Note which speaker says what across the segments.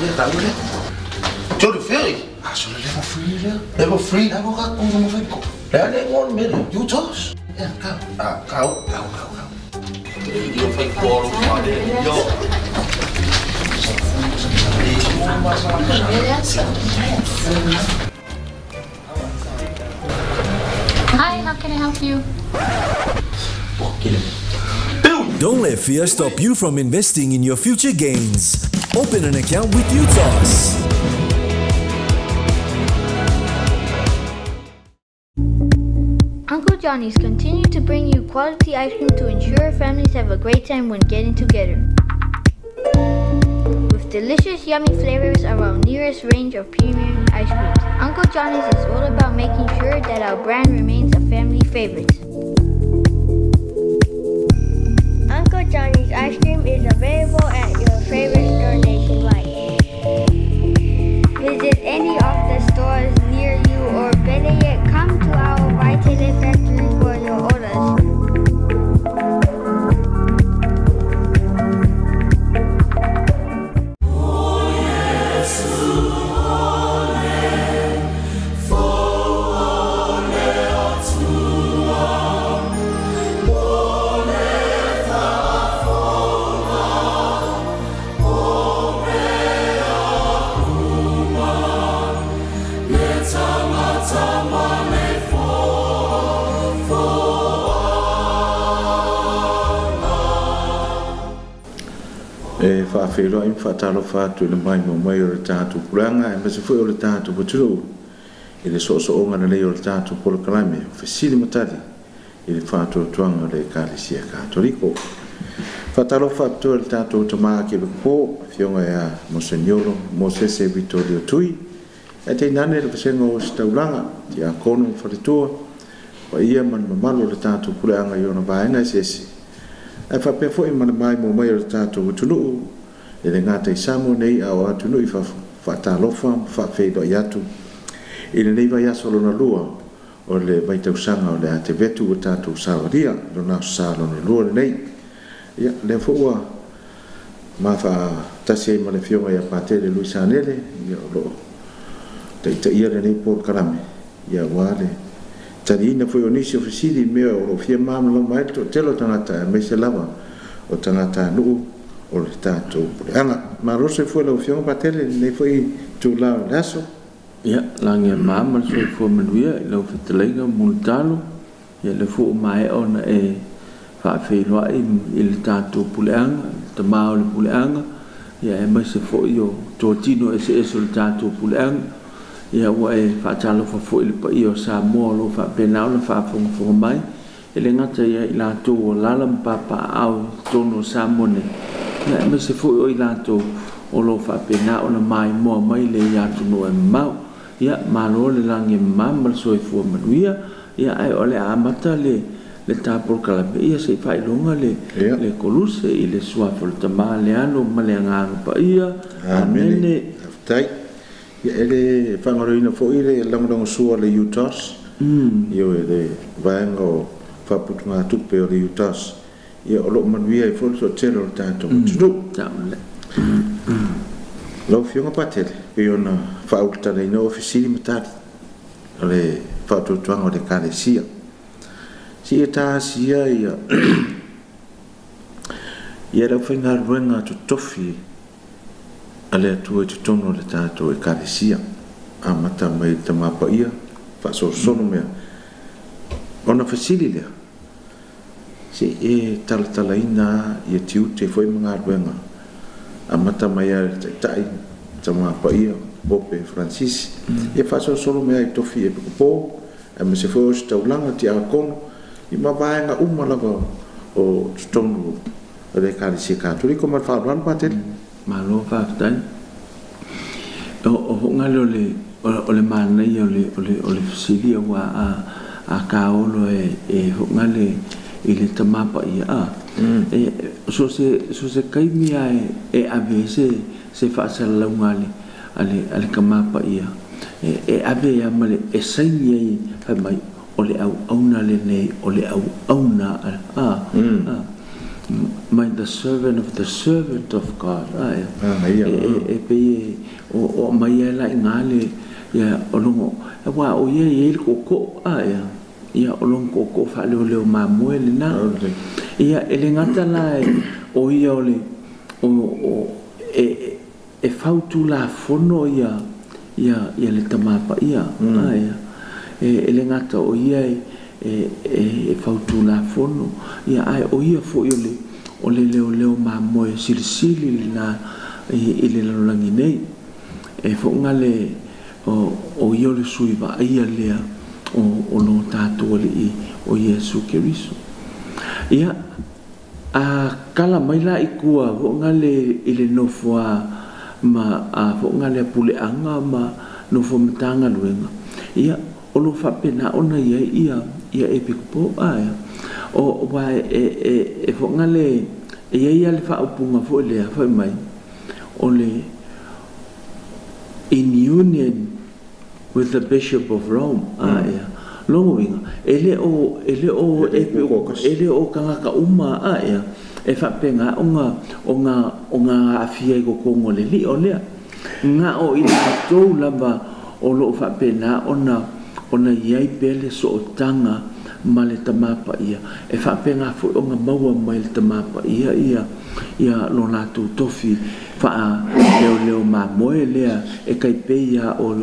Speaker 1: lea taua lea. Jolly Ferry. Ah, so le level 3 lea. Level 3. La ko ka ku mo fai ko. Le ale ngo me le. Utahs. Yeah, ka. Ah, ka. Ka ka ka. Io fai ko lo ma le. Yo.
Speaker 2: Hi, how can I help you?
Speaker 3: Don't let fear stop you from investing in your future gains. Open an account with UTOS.
Speaker 4: Uncle Johnny's continue to bring you quality ice cream to ensure families have a great time when getting together. With delicious, yummy flavors of our nearest range of premium ice creams, Uncle Johnny's is all about making sure that our brand remains a family favorite. Uncle Johnny's ice cream is available at your favorite store nationwide. Visit any of the stores near you or better yet, come to our Vaitele factory for your orders.
Speaker 5: E faafeiloai ma faatalofa atu i le maimoa mai o le tatou puleaga aemaise foi o le tatou atunuu i le soosooga lelei o le tatou polokalame o Fesili ma Tali i le faatuatuaga o le Ekalesia Katoliko. Faatalofa faapitoa i le tatou tama Kevekupo, Afioga ia Moseniolo Mosese Vitolio Tui, ae tainane le vasega o Ositaulaga, Tiakono ma Faletua, paia ma le mamalu o le tatou puleaga i ona vaega eseese, ae faapea foi ma le maimoa mai o le tatou atunuu e le gata i Samoa nei a o atunuu i fafo. Faatalofa ma faafeiloai atu i lenei vaiaso lona lua o le vaitausaga o le Atevetu ua tatou savalia, lona Aso Sa lona lua lenei. Ia, lea foi ua ma faatasi ai ma le Afioga ia Patele Luisanele, ia, o lo o taitaia lenei polokalame, ia, aua le taliina foi o nisi o fesili i mea o lo o fia malamalama ai le toatele o tagata, aemaise lava o tagatanuu o le tatou puleaga. Malo le soifua i lau Afioga Patele i lenei foi itula o le aso.
Speaker 6: Ia, lagi e ma ma le soifua manuia i lau fetalaiga Mulitalo, ia lea foi ua maea ona e faafeiloai i le tatou puleaga, le tama o le puleaga, ia aemaise foi o totino eseese o le tatou puleaga. Ia ua e faatalofa foi i le paia o Samoa o lo o faapena ona faafogafoga mai, e le gata ia i latou o alaala ma papaaao i totonu o Samoa nei, ia aemaise foi o i latou o lo o faapena ona maimoa mai le atunuu e mamao. Ia, malo le lagi e mama ma le soifua manuia. Ia, ae o le a amata le le ta polokalame, ia se i faailoga le le koluse i le suafa o le Tama, le Alo ma le Agaga Paia.
Speaker 5: Amene. Faafetai. Ia, e le faagaloina foi le lagolagosua a le UTOS, ioe, le vaega o faaputugatupe o le UTOS, ia, o lo o manuia ai foi le toatele o le tatou atunuu. Lau Afioga Patele, pei ona faaulutalaina o fesili ma tali o le faatuatuaga o le Ekalesia. Seia tasia ia ia le aufaigaluega totofi a le Atua i totonu o le tatou Ekalesia, amata mai i le Tama Paia, faasolosolo mea. Ona fesili lea, se i e talatalaina ia tiute foi ma galuega, amata mai lava i le Taitai, Tama Paia, Pope Francis, ia faasolosolo mea i tofi epikopo, aemaise foi o ositaulaga, tiakono, i ma vaega uma lava o totonu o le Ekalesia Katoliko. Ma le faaaloalo, Patele.
Speaker 6: Malo faafetai. O hoʻogale o le o le manaia o le o le o le fesili aua a a kāolo e e hoʻogale i le Tama Paia a e so se so se kaimi a e e ave se se faasalalauga a le a le a le Tama Paia e e ave ia ma le e saini ai fai mai o le auauna lenei o le auauna a a. mai the servant of the servant of God a e pei o mai ai la inga le ia o longo wa o ia i le koko a ia o longo koko fa le leo mamoe le na ia ele ngata la o ia o le o e fautu la fono ia ia ia le tamapa ia a ia e le ngata o ia e fautu la fono ia ai o ia fo i o le leo leo mamoe silisili le na i le lalolagi nei e foʻuga le o ia o le sui vaaia lea o lo tatou alii o Iesu Keriso. Ia a kala mai la i kua foʻuga le i le nofoa ma a foʻuga le puleaga ma nofo matagaluega ia o lo faapena ona ia ia ia epikopo a o wa e foʻuga le ia ia le faaupuga foʻi lea fai mai o le in union with the Bishop of Rome. A ia longo winga ele o ele o kangaka uma a ia e faapega onga onga onga afia i kokongo le li o lea nga o i latou lava o loo faapena ona ona iai pea le sootaga ma le tamapa ia e faapega foʻi oga maua mai le tamapa ia ia ia lo latou tofi faa leoleo mamoe lea e kaipei ia o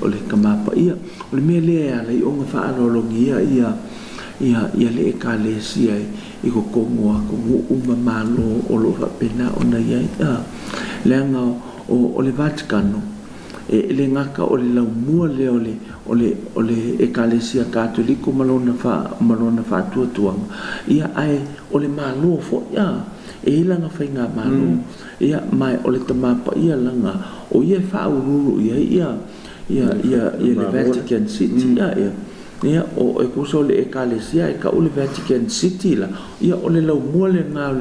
Speaker 6: le kamapa ia o le mea lea e alai oga faaaloalogia ia ia ia le ekalesia i kokogo atunuu ma malo o loo faapena ona iai a leaga o le Vatikano e le gaka o le laumua lea o le ekalesia katoliko ma lona faatuatuaga ia ae o le malo foʻi a e i laga faiga malo ia ma o le tamapa ia laga o ia e faaululu ia ia ia ia ia le Vatican City ia ia ia o e kusa o le ekalesia e kau le Vatican City la ia o le laumua lena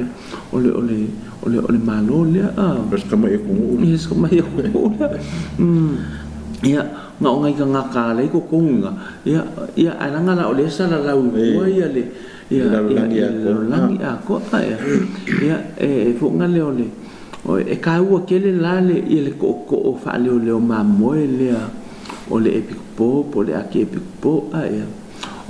Speaker 6: o le o le o le malo lea a es kama e ku'u lea ia nga o ngai ka ngaka le ko konga ia ia alanga la o le sala lau ia le ia lalolagi a ko ia ia e foʻuga le o le e kaua kele la le ia le koʻokoʻo faaleoleo mamoe lea o le epikopo po le ake epikopo a ia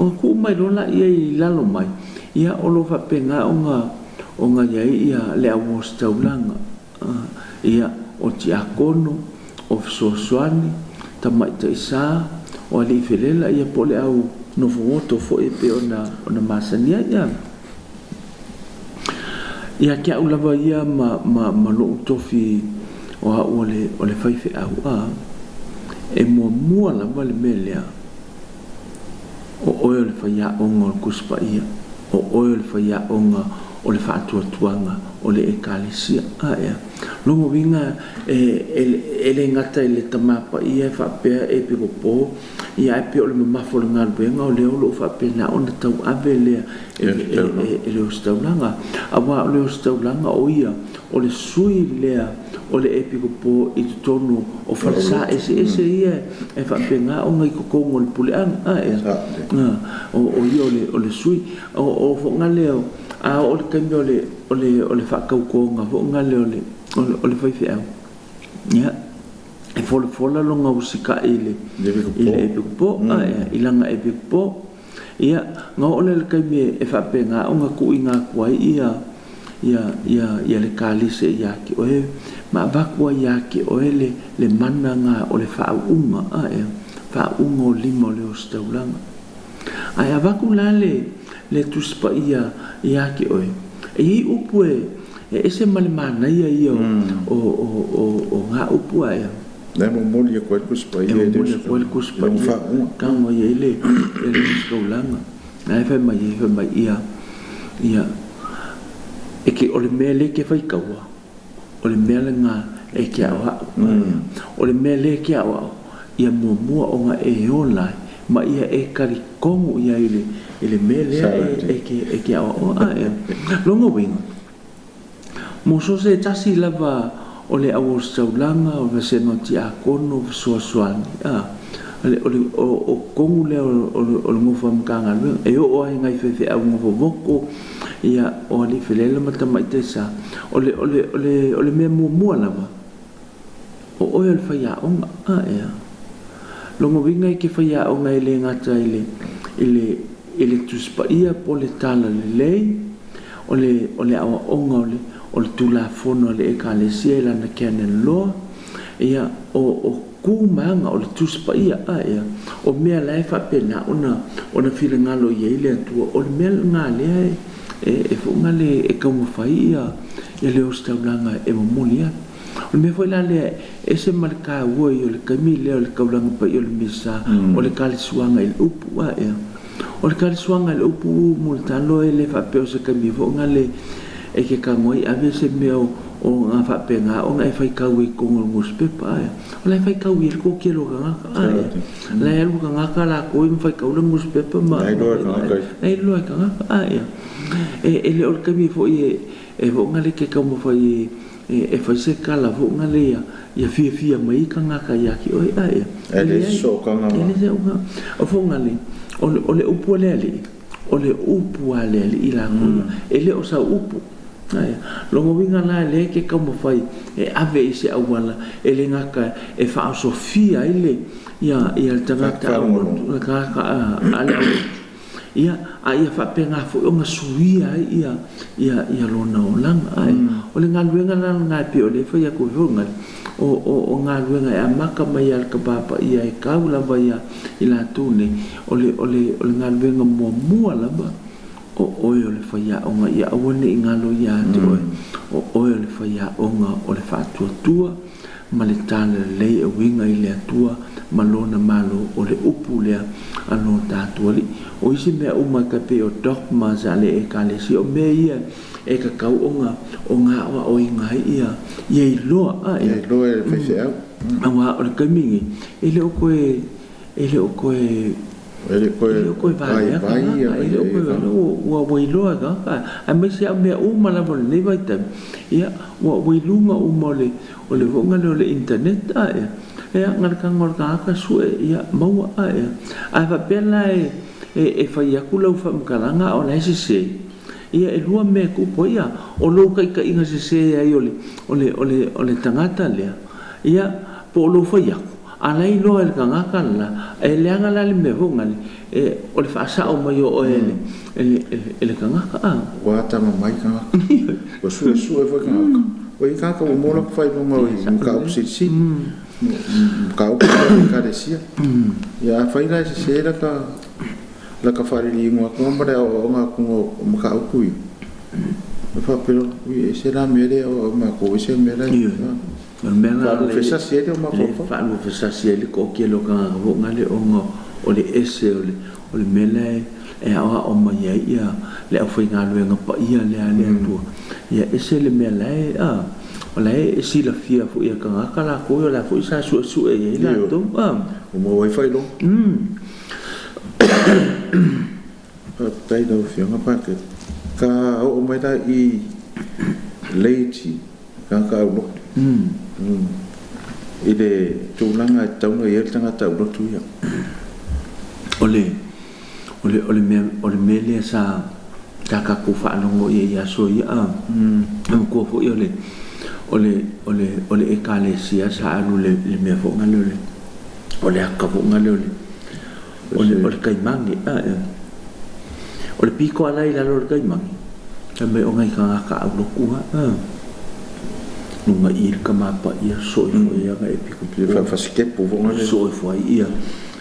Speaker 6: o kuʻu mai lola ia i lalo mai ia o lo faapega oga oga iai ia le auositaulaga ia o tiakono o fesoasoani tamaitaʻisā o alii felela ia po o le au nofogoto foʻi pe ona ona masani ai ia ia ke au lava ia ma ma ma loʻu tofi o aʻu o le faifeau a e muamua lava le mea lea o oe o le faiaʻoga o le kusipaia o oe o le faiaʻoga o le faatuatuaga o le ekalesia a ea logo uiga e le gata i le tamapaia e faapea e pikopo ia ae pea o le mamafa o le galuega o lea o loo faapena ona tauave lea e le ositaulaga auā o le ositaulaga o ia o le sui lea o le epikopo i totonu o falesā eseese ia e faapega oga i kokogo o le puleaga a ea o ia o le sui o foʻuga lea a o le taimi o le faatautoga foʻuga lea o le faifeau ia e folafola loga usikaʻi i le epikopo a ea i laga epikopo ia ga oo lea le taimi e faapega oga tuuiga atu ai ia ia ia ia le kalise ia te oe ma avaku ai ia te oe le mana ga o le faauuga a ea faauuga o lima o le ositaulaga ae avaku la le tusipaia ia te oe e iai upu e ese ma le manaia ia o gā upu ae
Speaker 5: le momoli e koe le kusipaia
Speaker 6: e momoli e koe le kusipaia kago ia i le ositaulaga ae fai mai ia ia e ke o le mea le ke faikaua o le mea lega e ke aʻoaʻo o le mea le ke aʻoaʻo ia muamua oga e ola ai ma ia e kalikogo ia i le mea lea e ke aʻoaʻo ae logo uiga mo so se tasi lava o le auositaulaga o vasega o tiakono fesoasoani a o kogu lea o le gofa matagaluega e oo ai gai faifeau gofovoko Ia o alii felelela ma tamaitai sa o le o le o le o le mea muamua lava o oe o le faiaoga a ea. Lona uiga e te faiaoga e le gata i le i le i le Tusi Paia po o le Talalelei, o le o le aoaoga o le o le Tulafono a le Ekalesia i lana Canon Law, ia o o tu ma aga o le Tusi Paia a ea, o mea la e faapena ona ona finagalo i ai le Atua, o le mea lena lea e e e foʻogale e taumafai ia ia le ositaulaga e momoli atu. O le mea foi la lea e ese ma le taua ia o le taimi lea o le taulaga paia o le Misa, o le kalisuaga i le upu a ea. O le kalisuaga i le upu mo le talo e le faapea o se taimi foʻogale e te tago ai ave se mea o o ga faapena ona e faitau ai i totonu o le nusipepa a ea. O la e faitau i ai le toatele o tagata a ea. La e alu tagata latou ma faitau le nusipepa ma
Speaker 5: La e iloa e tagata.
Speaker 6: La e iloa e tagata a ea. E le o le taimi foi e foʻogale te taumafai e fai se tala foʻogale ia ia fiafia mai tagata ia te oe a ea.
Speaker 5: E leai se sootaga.
Speaker 6: E leai se sootaga. O foʻogale o le upu a le alii, o le upu a le alii latou ia, e le o sau upu. Ae, lona uiga la lea e te taumafai e ave i se auala e le gata e faaosofia ai le ia ia le tagata le tagata a le aulotu, ia, a ia faapena foi ona suia ai ia ia ia lona olaga. Ae, o le galuega la lena e pei o lea e fai atu ai foi o o o o galuega e amata mai ia le Tama Paia e tau lava ia i latou nei, o le o le o le galuega muamua lava o oe o le faiaoga ia aua ne i galo ia te oe, o oe o le faiaoga o le faatuatua ma le talalelei e uiga i le Atua ma lona Malo o le upu lea a lo tatou Alii. O isi mea uma e tai pei o dogmas a le Ekalesia, o mea ia e tatau ona ona aoaoina ai ia ia iloa a
Speaker 5: Ia iloa e le faifeau.
Speaker 6: Aua o le taimi lenei, e le o toe e le o toe
Speaker 5: E le toe vaivai ia
Speaker 6: e le o toe valea ua ua iloa e tagata aemaise lava mea uma lava o lenei vaitaimi ia ua ua i luga uma o le o le foʻiga lea o le internet a ea ia na o le tago a le tagata sue ia maua a ea ae faapea la e e fai atu lau faamatalaga a o la e sese ia e lua mea e tupu ai ia o lou taitaiga sese ai o le o le o le o le tagata lea ia po o lou fai atu a la e iloa e le tagata le la, e leaga la le mea foi lale, o le faasao mai o oe e le, e le tagata a.
Speaker 5: Ua atamamai tagata. Ua suesue foi tagata. Ua i ai tagata ua maua latou faailoga i mataupu silisili, mataupu tau Ekalesia. Ia afai la e sese lata, lata faaliliuga atu ma le aoaoga atu o mataupu ia, e faapea, ui e ese la mea lea e aoao matou, ese le mea la e.
Speaker 6: O le mea lena
Speaker 5: Faaluafesasi ai le
Speaker 6: o mafaufau. Faaluafesasi ai le toatele o tagata foi lea ona o le ese o le o le mea lea e aoao mai ai ia le aufaigaluega paia lea a le Atua. Ia ese le mea la e a o la e silafia foi e tagata latou o la foi sa suesue i ai latou a.
Speaker 5: Ua maua ai faailoga. Faafetai i lau Afioga Pakele. Ka oo mai la i laity tagata aulotu. I le tulaga e tatau ona i ai le tagata aulotu ia.
Speaker 6: O le o le o le mea o le mea lea sa sa tatou faalogo i ai i aso ia a. Manatua foi o le o le o le o le Ekalesia sa alu i le mea foi lea o le o le aka foi lea o le o le o le taimane a o le pito a la i lalo o le taimane fai mai o nai tagata aulotu a luga i le Tama Paia sosoo ifo ai aga e pito
Speaker 5: faasitepu foi lea
Speaker 6: sosoo ifo ai ia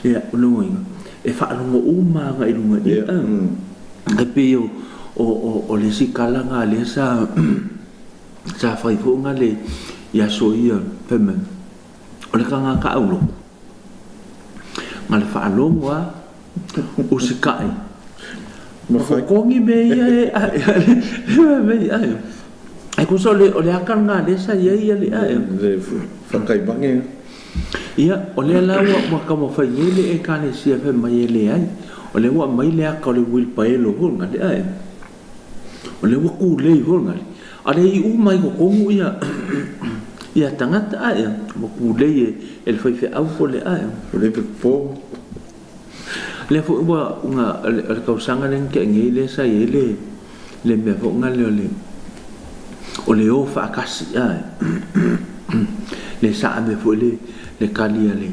Speaker 6: ia o lona uiga e faalogo uma aga i luga i a e pei o o o le isi tala lena lea sa sa fai foi lea i aso ia fai mai o le tagata aulotu Ma le faalogo a usikai. Ma totogi mea ia e ae. Ai tusa o le o le aka lena lea sa i ai ia le ae.
Speaker 5: Le faataimage.
Speaker 6: Ia, o lea la ua ua taumafai nei le Ekalesia fai mai e leai. O lea ua aumai le aka o le uilipaelo foi lena le ae. O lea ua tulei foi lena. A o lea iu mai totonu ia ia tagata ae ua tulei e le faifeau po o le ae.
Speaker 5: O le popo.
Speaker 6: Lea foi ua o le tausaga lea na tea nei lea sa i ai le le mea foʻi gale o le o le o faakasi a le sa ave foʻi le le kali a le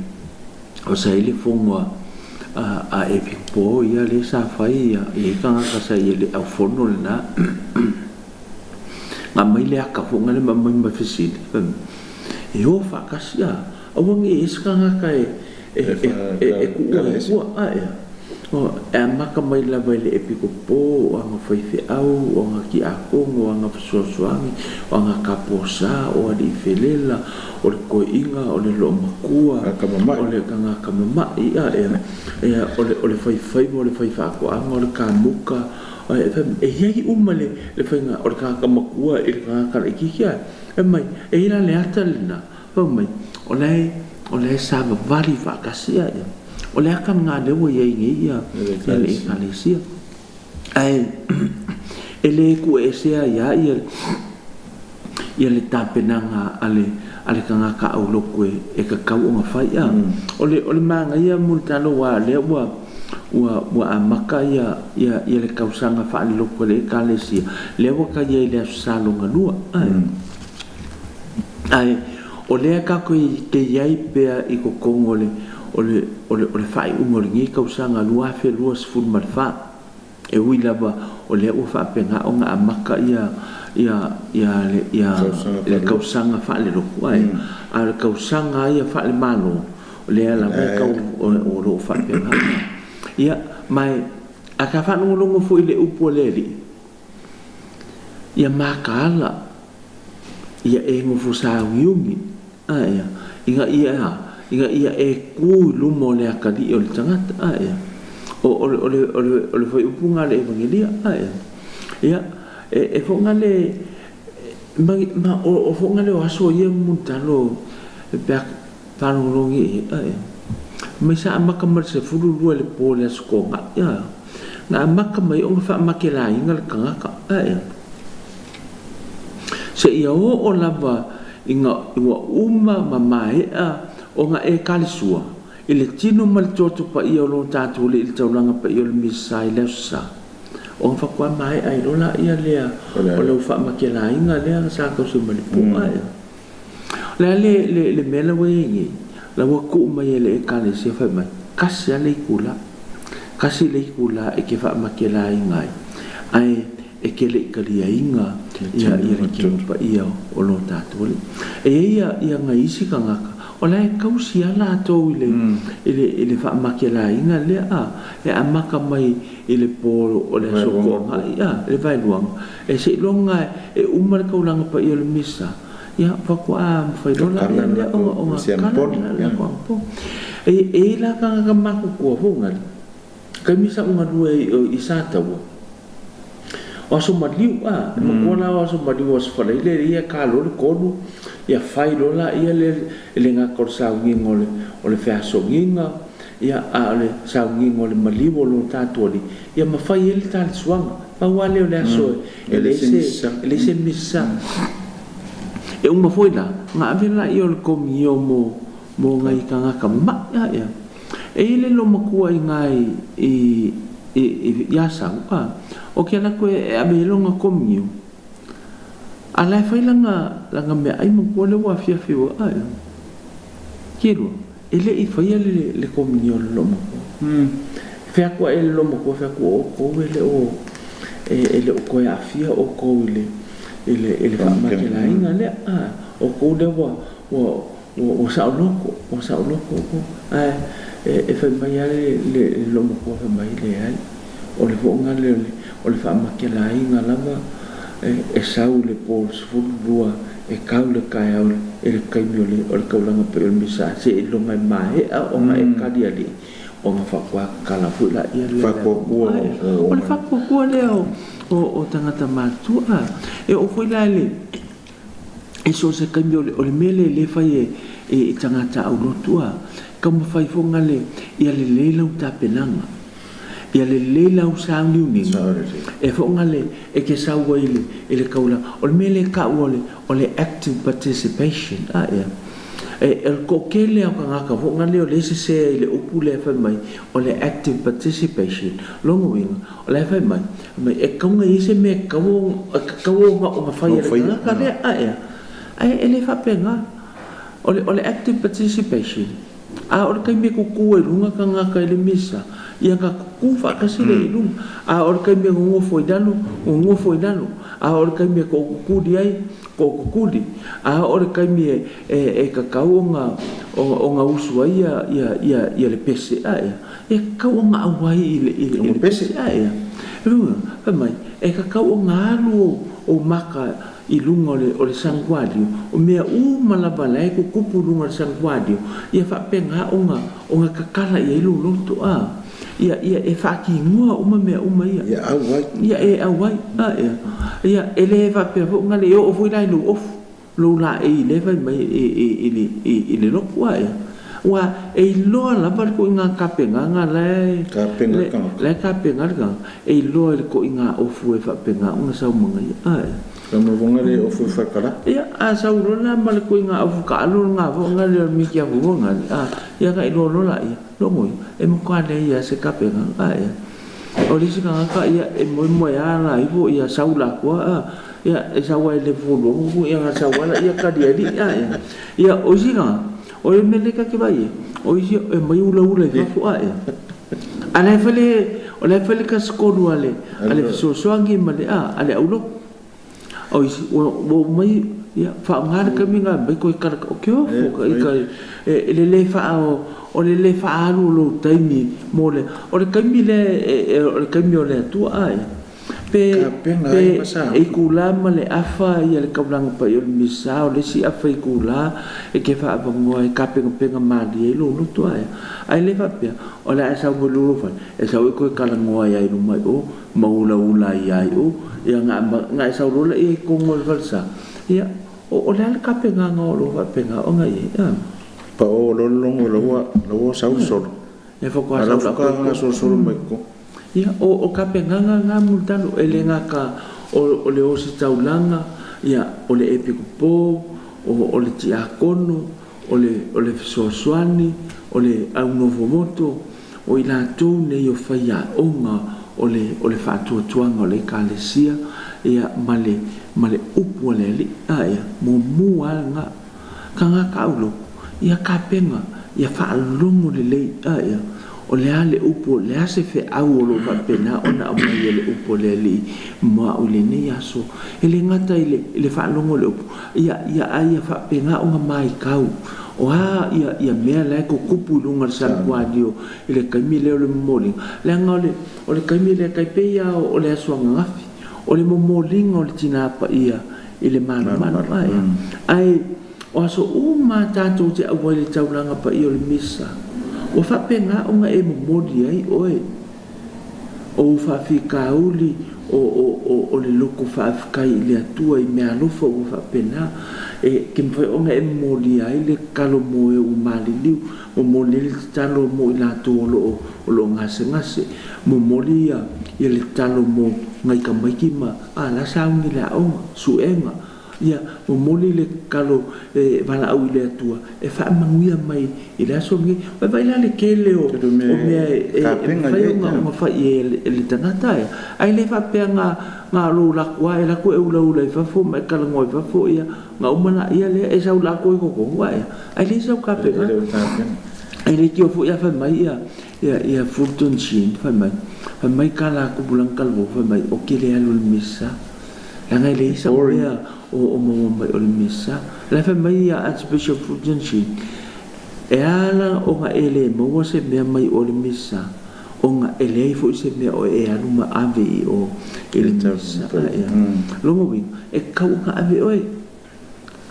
Speaker 6: o sa i le fono a e po ia le sa fai ia i tagata sa i le aufono lena nga mai le aka foʻi gale ma mai ma fesili e o faakasi a aua ge e se tagata e e e e kuʻua e kua a ea o e amaka mai lava i le epikopo o aga faifeʻau o aga kiakogo o aga fesoasoagi o aga kaposā o alii felela o le koeʻiga o le loomakua o le tagata mamaʻi a ea ea o le faifaiva o le faifaatoaga o le kamuka e iai uma le le faiga o le tagata makua i le tagata laʻitiiti a e mai e i la le ata lena fau mai o lae savavali faatasi a ea o le aka nga le ua iai nei ia ia le ekalesia ae e lē kuʻeesea iā ia ia le tapenaga a le tagata auloko e kakau oga fai a o le magaia mo le talo ua lea ua ua ua amaka ia ia ia le kausaga faaleloko le ekalesia lea ua ka ia i le aso sa logalua ae ae o lea kako i te iai pea i kokogo o le o le o le o le faaiuga o lenei kausaga 2024 e ui lava o lea ua faapena ona amaka ia ia ia le ia le kausaga faaleloko ae a le kausaga ia faalemalo o lea lava e kau o loo faapena ia mai a ka faalogologo foʻi le upu a le alii ia makaala ia e gofosaugiugi ae ina ia ina ia e ku i luma o le akalii o le tagata ae o o le o le o le o le fuaiupuga a le evagelia ae ia e foʻiga le ma ma o foʻiga le o aso ia mulitalo e pea faalogologi e ae mai sa amaka ma le 12 le po le aso kogaʻi ia na amaka mai ona faamakelaina le tagata ae se ia oo lava ina ua uma ma maeʻa ona e kalisua i le tino ma le toto paia o lo tatou le i le taulaga paia o le misa i le aso sa ona faatoa maeʻa ai loa laia lea o lau faamakelaina lea sa tausi ma le po'a ea le a le le le mea la ua iai nei la ua tuu mai e le ekalesia fai mai kasi a le itulā kasi le itulā e ke faamakelaina ai ae e ke leʻi taliaina ia ia le tino paia o lo tatou alii e iai ia ia nai isi tagata o lae tausi a latou i le i le i le faamakelaina lea a e amaka mai i le po o le aso toagaʻi a le vaeluaga e seiloga e uma le taulaga paia o le misa ia faatoa mafai loa laia lea ona ona kala la po e e la tagata matutua foʻigali kaimi sa uga lua i sa taua o aso maliu a e matua la o aso maliu o aso falaile ia kalo le kolu ia fai loa laia le le gata o le saugiga o le feasogiga ia a o le saugiga o le maliu o lo tatou alii ia mafai ai le talisuaga pau lava lea o le aso e leai se misa e uma foʻi la na ave laia o le komio mo mo nai tagata mamaʻi a ia e i le lomatua i nai i i i sau a o ke ala koe e ave i longa komio a lae fai langa langa meaʻai makua le ua afiafi ua ae kelua e leʻi faia le le komio le lomatua feaku aʻe le lomatua feaku o ʻoukou e le o e le o toe aafia ʻoukou i le i le i le faamakelaina lea a ʻoukou lea ua ua ua saoloko ua saoloko ʻoukou ae e fai mai a le le lomatua fai mai leai o le foʻoga lea o le faamakelaina lava e sau le po 12 e kau le taeao e le taimi o le o le taulaga paia o le misa seiloga e maeʻa ona e kali alii ona faatoa tatala foʻi laia lea o le faapuapua lea o tagata matutua e oo foi la le e so o se taimi o le mea lea lē fai e tagata aulotu a taumafai foʻiga le ia lelei lau tapenaga ia lelei lau sauniuniga e foʻiga le e ke sau ai i le taulaga o le mea lea taʻu o le active participation a ea E toatele o tagata foʻi lea o lea e sesē ai i le upu lea fai mai o le active participation. Lona uiga o le a fai mai, mai e tatau ona i ai se mea e tatau ona fai e le tagata lea ae ae e le faapena. O le active participation, a o le taimi e tutu ai i luga tagata i le misa, ia na tutu faatasi lea i luga. A o le taimi e nonofo i lalo, nonofo i lalo. A o le taimi e tootutuli ai, tootutuli. A o le taimi e tatau ona usu ai ia le pese ae, e tatau ona auai i le pese ae. Fai mai, e tatau ona alu o maka i luga o le santuario, o mea uma lava la e tutupu i luga o le santuario, ia faapena ona tatala i ai lou loto a. Ia e faatinoa uma mea uma ia.
Speaker 5: Ia auai.
Speaker 6: Ia e auai. Ia e le faapea foi ona le oo foi la i lou ofu, lou laei lea fai mai i le lotu ae. Ua e iloa lava le koiga tapenaga lae lae tapena le tagata, e iloa i le koiga ofu e faapena ona sau magaia ae.
Speaker 5: Ka le ofu e whakara.
Speaker 6: Ia, a sau loa la ma le koiga ofu kaalo le ngā foʻi le o le miki afu foʻi a ia ka iloa loa laia, logo ia, e matua leai lava se tapenaga ae. O le isi tagata ia e moemoeā la ifo ia sau lakoa a ia e sau ai le fualuaga ia na sau ala ia kalialii ae. Ia o isi tagata, o le mea lea ta te vaai ai, o isi e mai ulaula i fafo ae. A la e fai le, o la e fai le tasikolu a le fesoasoani ma le a le aulotu. O isi ua mai ia faaaoga le taimi na mai toe kala o ke ofo ka i e le le faa o le le faaalu o lou taimi mo le o le taimi le o le taimi o le Atua ae. Pe e kula ma le afa ia le kaulanga paia o le misa o le isi afa i kula e ke faavagoa e kapegapega malie ai lou loto ae. Ae le faapea o le a e sau mai lou fale e sau e koe kalagoa ai i luma i o ma ulaula ai ai o ia nga e sau loa laia i kogo o le falesa. Ia o le a le kapegaga o loo faapena ona i ai.
Speaker 5: Pa o lolongo laua sau solo.
Speaker 6: E faatoa
Speaker 5: Ala
Speaker 6: sau la
Speaker 5: fuka nga solo solo mai ko.
Speaker 6: Ia o kapegaga nga mulutalo e le gata o le ositaulaga, ia o le epikopo, o le tiakono, o le fesoasoani, o le aunofomoto, o i latou nei o faiaoga o le faatuatuaga o le ekalesia, ia ma le upu a le Alii ae muamua lava lena. Tagata aulotu, ia kapega, ia faalogo lelei ae o le a le upu, o le a se feau o loo faapena ona aumai e le upu a le Alii mo au i lenei aso. E le gata i le faalogo o le upu, ia ai ia faapena ona maitau. O a ia mea la e tutupu i luga o le santuario i le taimi lea o le momoliga. Leaga o le taimi lea tai pei lava o le aso ananafi, o le momoliga o le tinā paia i le malumalu ae. Ae o aso uma tatou te auai i le taulaga paia o le misa, ua faapena ona e momoli ai oe o ou faafitauli o le loko faafetai i le Atua i mea alofa ua faapena e ke mafai ona e momolia ai le tatalo mo e ua maliliu, momoli ai le tatalo mo i latou o loo gasegase, momoli ia le tatalo mo nai tamaiti ma a la sauni le aoga suega, ia momoli le tatalo e valaau i le Atua e faamanuia mai i le aso lenei. Vaivai la le tele o mea e mafai ona fai e le tagata ae. Ae le faapea nga lou lakoa e lako e ulaula i fafo ma e kalagoa i fafo ia nga uma la ia lea e sau lako i kokogo ae. Ae le sau kapega. Ai le tio foi a fai mai ia Fulton Sheen fai mai kala kupulang kalvo fai mai o ke le alu le misa. Langa le isa mea o maua mai o le misa. La fai mai ia Archbishop Fulton Sheen e ala ona e le maua se mea mai o le misa, ona e leai foi se mea o e alu ma ave i o i le misa. Longa uiga, e tatau ona ave oe.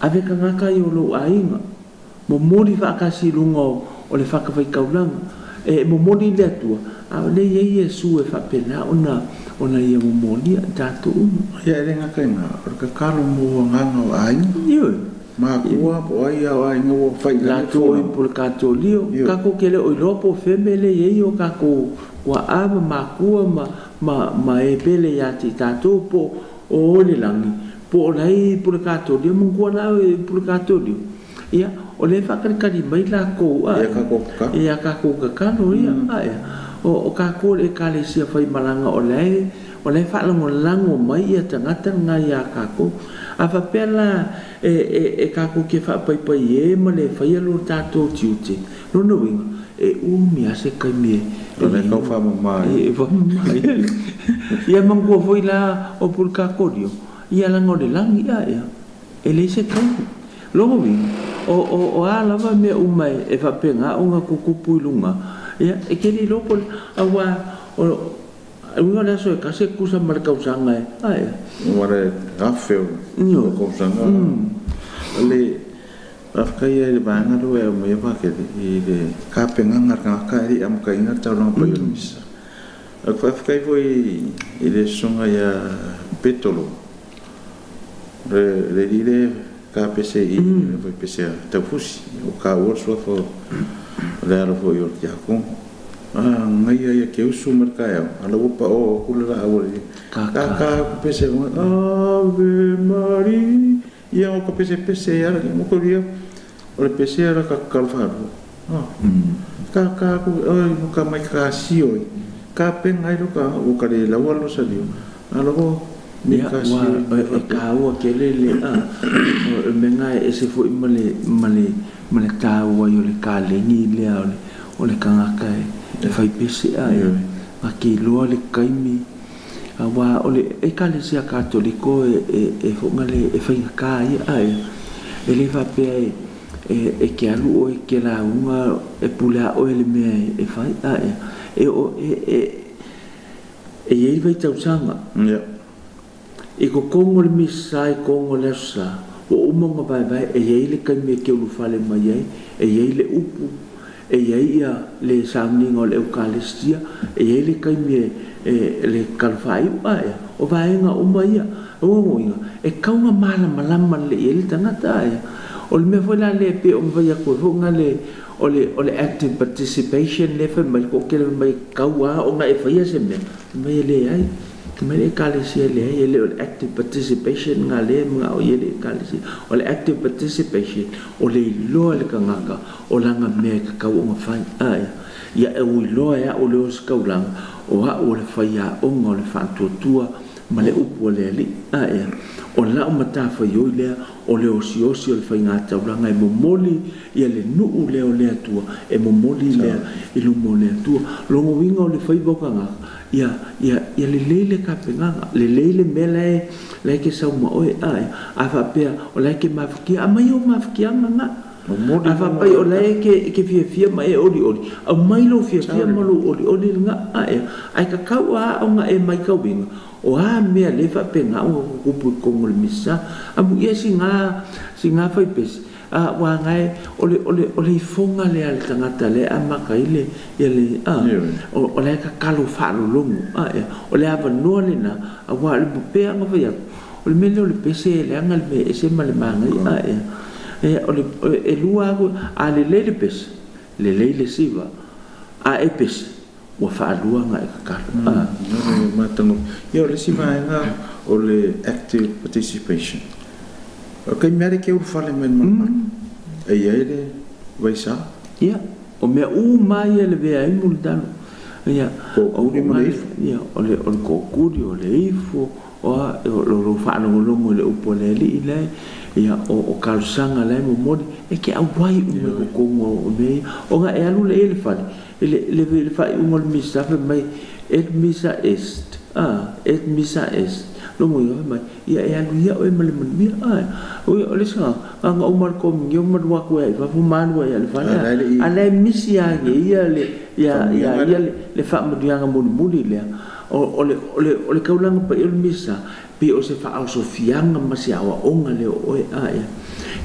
Speaker 6: Ave tagata i o lou aiga. Momoli faatasi i luga o le fatafaitaulaga. E momoli i le Atua, a o le i ai Iesu e faapena ona ia momolia i tatou uma.
Speaker 5: Ia e le gata i ngā, o le tatalo mo agaga o aiga.
Speaker 6: Ioe.
Speaker 5: Makua po o ai a o aiga ua fai i lalo
Speaker 6: Latou i po le katolio, tatou ke le o iloa po feme le i ai o tatou kua'a ma makua ma e pele ia te i tatou po o le lagi, po o lai po le katolio, manatua la e po le katolio. Ia o le faakalikali mai lakou a ia kakou kakalo ia a ia o kakou le ekalesia faimalaga o le faalagolago mai ia tagata lena iā kakou a faapea la e kakou ke faapaipai e ma le faia lo tatou tiute lona uiga e umi a se kaimi
Speaker 5: e le kau faamamā
Speaker 6: e faamamā ia manatua foi la o pulikakolio ia laga o le lagi a ia e leai se kaimi logo uiga o a lava mea uma e faapega ona tutupu i luga ia e ke le iloa po auā o uiga o le aso e tasi e tusa ma le tausaga e ae
Speaker 5: ua le afe o tausaga le faafetai ai le vaega lea e aumaia Pakele i le tapenaga a le tagata e le i amataina le taulaga paia o le misa. O le faafetai foi i le susuga ia Petolo le alii le tapese i le pese a taufusi o taua le suafa o le alo foi o le tiakono. Ngai ia ke usu ma le taeao ala ua pao atu le laau a le ka pese Ave Maria ia o ka pese pese ala mo ko ia o le pese ala ka kalofaalua ka ku oi mo ka mai ka sio ka penga ai lo ka o ka le laua lo salio ala o
Speaker 6: me ka sio e kaua ke le le a o menga e se foi ma le taua i o le kalegi lea o le kangaka e fai pese a ia ma ke loa le kaimi aua o le ekalesia katoliko e fonga le e fainga ka ia a ia e le faapea e ke alu o e ke lauga e pule a oe le mea e fai a ia e o e iai vai tausaga i kokogo le misa i kogo le aso sa ua uma ona vaevae e iai le kaimi e ke ulufale mai ai e iai le upu e iai ia le sauniga o le eukalestia e iai le kaimi e le kalofaiu a ia o vaega uma ia uagoiga e kauga malamalama le i ai le tagata a ia o le mea foi la lea pe ona fai atu ai foga le o le active participation le fai mai le toatele mai kaua ona e faia se mea mai e leai mai le ekalesia leai e le o le active participation nga le mga o ia le ekalesia o le active participation o le iloa le kangaka o langa mea e kakau ona fai a ia ia e uiloa e a'u le o se kaulaga o a'u o le faiaoga o le faatuatua ma le upu o le alii a ia o la'u matafaioi lea o le osiosi o le faigataulaga e momoli ia le nuu lea o le Atua e momoli lea i luma o le Atua logo uiga o le faiva o kagaka ia lelei le tapenaga lelei le mea lae ke sauma oe a ia a faapea o lae ke mafakia aumai ou mafakiaga ga a faapai o lae ke fiafia ma e olioli aumai lou fiafia ma lou olioli lega a ia ae kakau a aoga e maitauina o a mea le faapega ona kukupu i kogo le misa amu ia siga faipesi a uaga e o le ifoga lea le tagata lea amata ai le ia le a o le kakalo faalologo a ia o le avanoa lena auā o le pupea aga fai atu o le mea lea o le pese e leaga le mea ese ma le magai a ia e o le e lua aku a lelei le pese lelei le siva a e pese ua faalua aga e kakalo a
Speaker 5: matango ia o le isi vaega o le active participation o kai mea le ke ulufale mai le malumalu e iai le vaisā
Speaker 6: ia o mea uma ia le vea ai mo le talo ia
Speaker 5: kokuli ma le ifo
Speaker 6: ia o le kokuli o le ifo o lo faalogologo i le upu a le alii lae ia o kalosaga lae momoli e ke auai uma i kokogo o mea ia ona e alu le e le fale le faaiuga o le misa fai mai et misa est a et misa est logo ia fai mai ia e alu ia oe ma le manuia a o le saga aga uma le kominio ma lua atu ai fafo ma alu ai le fale a lae misi age ia le ia le faamanuiaga mulimuli lea o le kaulaga paia o le misa pe o se faaosofiaga ma se aoaoga lea o oe a ia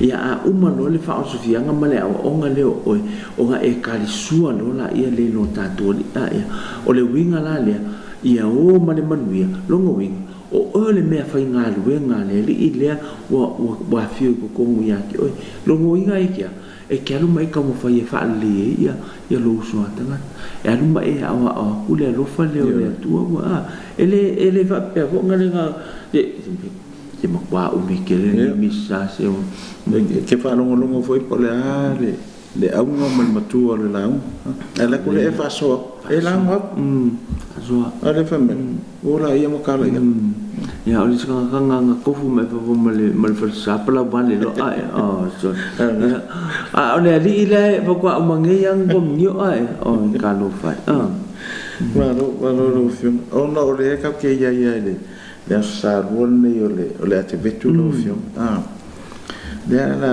Speaker 6: ia a uma loa le faaosofiaga ma le aoaoga lea o oe ona e kalisua loa laia le lo tatou alii a ia o le uiga la lea ia o ma le manuia logo uiga o oe le mea faigaluega a le alii lea ua afio i kokogo iā te oe logo uiga e kea e ke alu mai taumafai e faalelei ai ia lou uso a tagata e alu ma e aoao atu le alofa lea o le Atua ua a e le faapea foʻa lega te makuā umi tele lenei Misa se o.
Speaker 5: E te faalogologo foi po o le a le auga ma le matua o le lauga. Ae alu atu lea e faasoa, e lauga atu.
Speaker 6: Faasoa.
Speaker 5: A o lea fai mai, ua laia ma tala i atu.
Speaker 6: Ia, o le isi tagata na tofu mai fafo ma le ma le falesa palau vale loa ae. Oh, sorry. Ia, a o le alii la e faatoa uma nei lava ona komunio ae. Oh, talofa e. Ah.
Speaker 5: Malo, malo lau Afioga. Ona o lea tatou te i ai lava i le le Aso Sa Lua lenei o le Atevetu lau Afioga. Ah. Lea la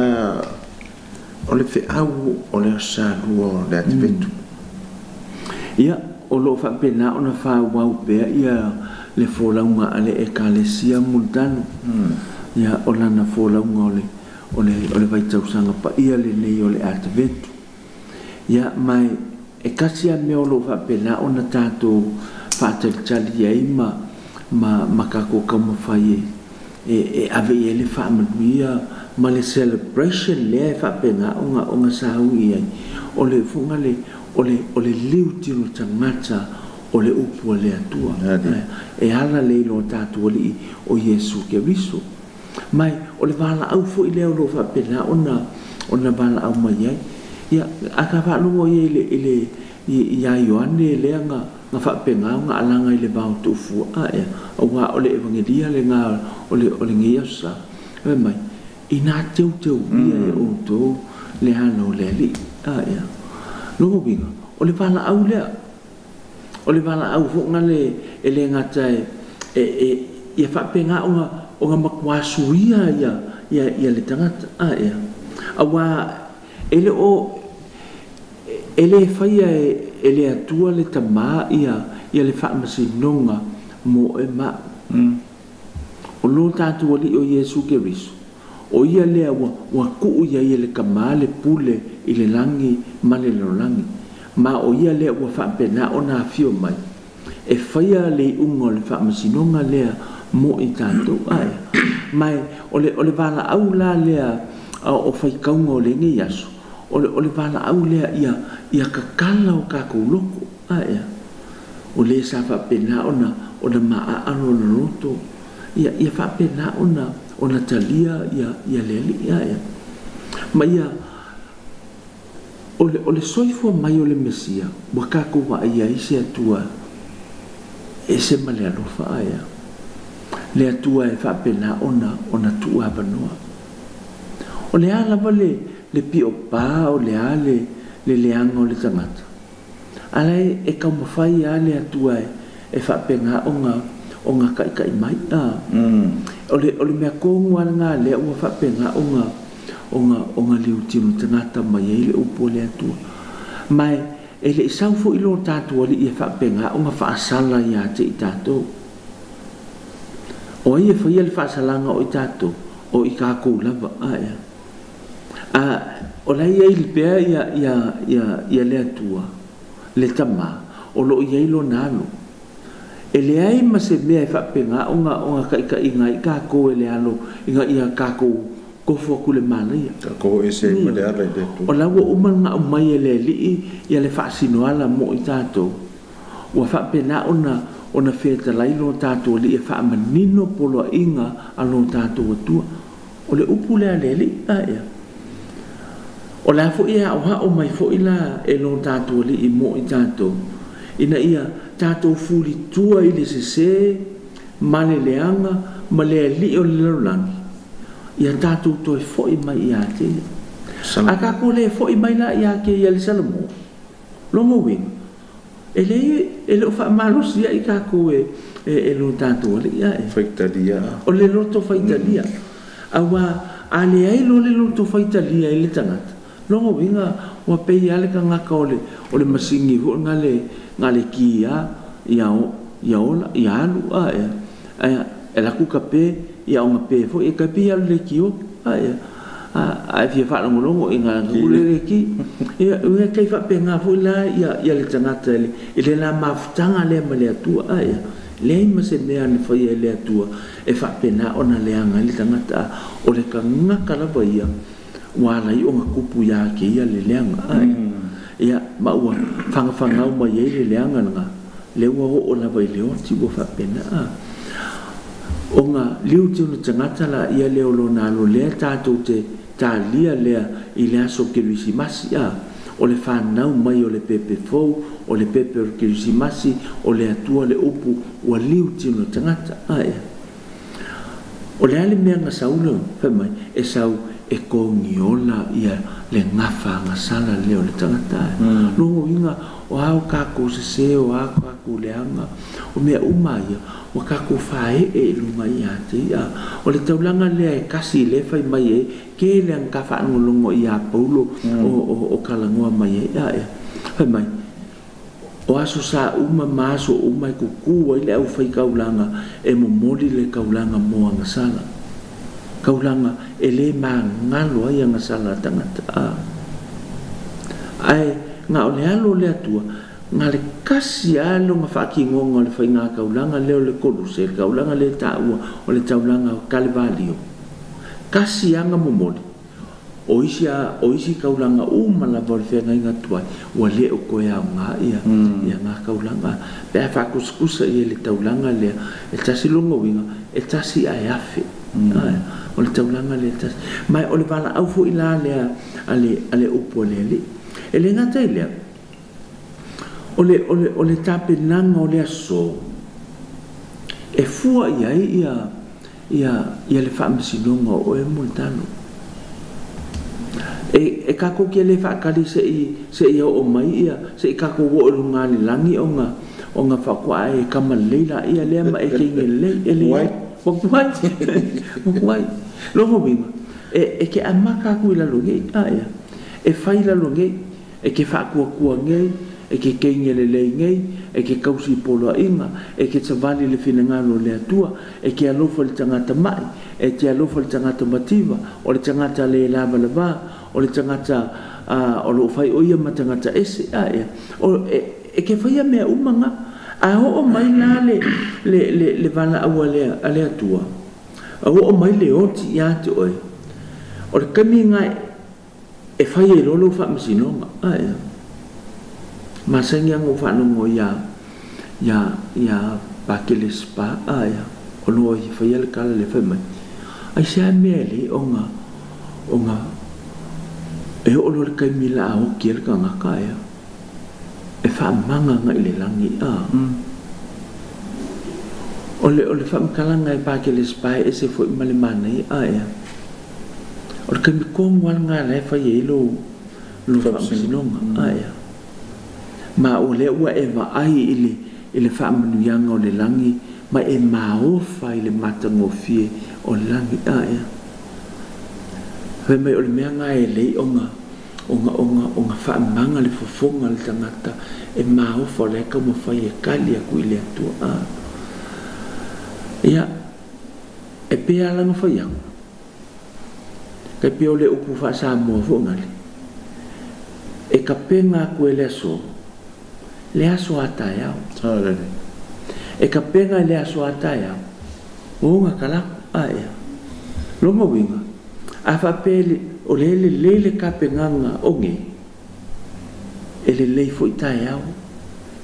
Speaker 5: o le feau o le Aso Sa Lua o le Atevetu.
Speaker 6: Ia, o lo o faapena ona faaauau pea ia le folauga a le Ekalesia Mulitalo. Ia, o lana folauga o le, o le, o le vaitausaga paia lenei o le Atevetu. Ia, ma e tasi lava mea o lo o faapena ona tatou faatalitali ai ma, ma, ma tatou taumafai e, e, e ave i ai le faamanuia ma le celebration lea e faapena ona, ona saui ai, o le foga le, o le, o le liutilo tagata o le upu a le Atua. E ala lea i lo tatou Alii o Iesu Keriso. Ma o le valaau foi lea o lo o faapena ona, ona valaau mai ai. Ia, a ta faalogo ia i le, i le, iā Ioane lea na, na faapena ona alaga i le va o tuufua ae, auā o le Evagelia lena o le, o lenei aso sa. Fai mai, inā teuteulia e outou le ala o le Alii. Ae, lona uiga, o le valaau lea, o le valaau foi na le, e le gata e, e, e ia faapena ona, ona matua suia ia, ia, ia le tagata. Ae, auā e le o, e le faia e, e le Atua le Tamā ia, ia le faamasinoga mo e ma au. O lo tatou Alii o Iesu Keriso, o ia lea ua, ua tuu i ai e le Tamā le pule i le lagi ma le lalolagi, ma o ia lea ua faapena ona afio mai e faia le iuga o le faamasinoga lea mo i tatou. Ae, ma e, o le, o le valaau la lea o faitauga o lenei aso, o le, o le valaau lea ia, ia tatala o tatou loto. Ae, o le sa faapena ona, ona maaa lona loto, ia, ia faapena ona, ona talia ia, ia le Alii. Ae, ma ia, o le, o le soifua mai o le Mesia, ua tatou vaaia ai se Atua ese ma le alofa. Ae, le Atua e faapena ona, ona tuu avanoa. O le a lava le, le piopā, o le a le, le leaga o le tagata, a la e, e taumafai lava le Atua e, e faapena ona, ona taitai mai. A. O le, o le mea tonu lava lena lea ua faapena ona, ona, ona liutilo tagata mai ai le upu a le Atua. Ma e, e le i sau foi lo tatou Alii e faapena ona faasala ia te i tatou. O ai e faia le faasalaga o i tatou? O i tatou lava. Ae, a, o la e i ai pea ia, ia, ia, ia le Atua, le Tamā, o lo o i ai lona alo. E leai ma se mea e faapena ona, ona taitaiga ai tatou e le alo ina ia tatou tofu atu i le malaia.
Speaker 5: Tatou ese ai ma le ala i le Atua.
Speaker 6: O la ua uma ona aumai e le Alii ia le faasinoala mo i tatou. Ua faapena ona, ona fetalai lo tatou Alii e faamanino poloaiga a lo tatou Atua. O le upu lea a le Alii, ae. O le a foi e aoao mai foi la e lo tatou Alii mo i tatou, ina ia tatou fulitua i le sesē ma le leaga ma le alii o le lalolagi, ia tatou toe foi mai ia te ia. A tatou le foi mai la ia te ia le Salomõ, lona uiga, e leai, e le o faamalosi ai tatou e, e, e lo tatou Alii, ae.
Speaker 5: Faitalia.
Speaker 6: O le loto faitalia. Auā, a leai loa le loto faitalia i le tagata, lona uiga ua pei lava le tagata o le, o le masini foi na le, na le ki lava ia, ia ola, ia alu, ae, ae e alu atu tape, ia ona pe foi, e tai pei lava o le leitio, ae, a e fia faalogologo i ngā le le ki. Ia, ia tai faapena foi la ia, ia le tagata i le, i le la mafutaga lea ma le Atua, ae, leai ma se mea na faia e le Atua e faapena ona leaga ai le tagata, a o le tagata lava ia ua ala ai ona tupu ia te ia le leaga, ae, ia, ma ua fagafagau mai ai le leaga lena, lea ua oo lava i le oti ua faapena, a. Ona liu te ona tagata la ia lea o lona alo lea tatou te talia lea i le aso Kerisimasi a o le fanau mai o le pepe fou o le pepe o le Kerisimasi o le Atua le upu ua liu te ona tagata a ia. O le ale mea nga saula fai mai e sau e kongiola ia le gafa gasala lea o le tagata. Logo inga o ao kākou sese o ao kākou leaga o mea uma ia o kākou fae'e i luga ia te ia. O le taulaga lea e kasi le fai mai e ke le ang ka faalogologo ia Paulo o kalagoa mai ai a ia. Fai mai o aso sa uma ma aso uma e kuku ai le au fai kaulanga e momoli le kaulanga mo agasala. Kaulanga e le magalo ai agasala tagata a. Ae nga o le alo le Atua nga le kasi alo nga faakigoga o le faiga kaulanga lea o le Koluse le kaulanga le taua o le taulaga o Kalevalio. Kasi aga momoli o isi kaulanga uma lava o le feagaiga tuai ua le o koe aoga ia ia ngā kaulanga. Pe a faakusakusa ia le taulaga lea e tasi loga uiga e tasi ae afe. O le taulaga lea e tasi. Ma o le valaau fo'i la lea a le upu a le Alii. E le gata i lea o le tapenaga o le aso e fua i ai ia le faamasinoga o oe mo le talo. E kākou ke le whaakali se i o mai ia, se i kākou o lunga le langi o ngā whakua e kama leila ia lea ma e keinge lei e le wakuai wakuai logo winga e ke amaka aku i lalo ngei a ia e whai lalo ngei e ke whaakua ngei e ke keinge le lei ngei e ke kausi poloa inga e ke tawali le finangalo le Atua e ke alofa le tangata mai e te alofa le tangata mativa o le tangata le lava lava o le tagata o loo fai o ia ma tagata ese a ia o e ke faia mea uma nga a oo mai la le valaau a le Atua a oo mai le oti ia te oe o le kami nga e fai e lolo faamasinoga a ia masani anga o faalogo ia Pakele Spa a ia o loo i faia le kala le fai mai ai se a mea le o e o lo le kaimi la o ki le kanga ia e faamanga nga i le langi a o le faamakalanga e Pakele Spa e se foi ma le manai a ia o le kaimi kongo ala nga la e fai e lo faamasinoga a ia ma o le ua e vaai i le faamanuiaga o le lagi ma e maofa i le matagofie o le lagi a ia fai mai o le mea nga e lei o nga faamaga le fofoga le tagata e maofa o le kaumafai e kali aku i le Atua a ia e pea alaga fai aku kai pea o le upu faasamoa foʻagali e kapega aku e le aso a taeao e kapega e le aso a taeao o ga kalaku a ia loga uiga a faapea o le lelei le kapegaga o gei e lelei fo'i taeao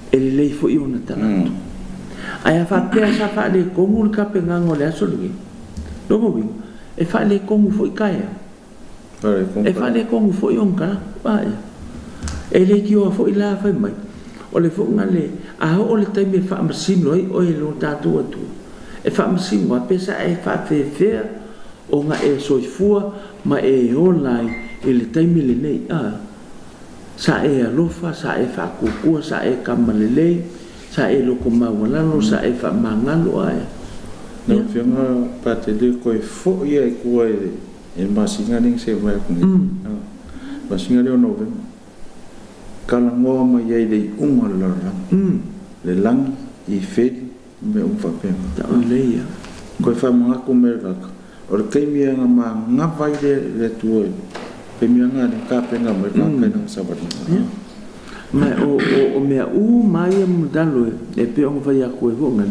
Speaker 6: e lelei fo'i ona tagata ae a faapea sa faaletogu le kapegaga o le aso lenei loga uiga e faaletogu fo'i taeao e faaletogu fo'i ona kalaku a ia e le tioa fo'i la fai mai o le foʻiga le a oo le taimi e faamasino ai oe lo tatou Atua e faamasino a pesa e faafefea o nga e soifua ma e ola ai i le taimi lenei a sa e alofa sa e faakukua sa e kamalelei sa e loko maualalo sa e faamagalo a ia.
Speaker 5: Lau Afioga Patele koe foʻi ai kua e masinga leng se mai aku nei masinga lea o Novema kalagoa mai ai le iuga o le lalolagi le lagi i feli mea uma faapena
Speaker 6: ta'o lei ia
Speaker 5: koe faamagaku mai le kaka o le kaimi aga magava ai le Atua kaimi aga le kapena mai le kakaina ma savaliga
Speaker 6: ma o mea uma ia mutalo e pe o fai aku e foʻiga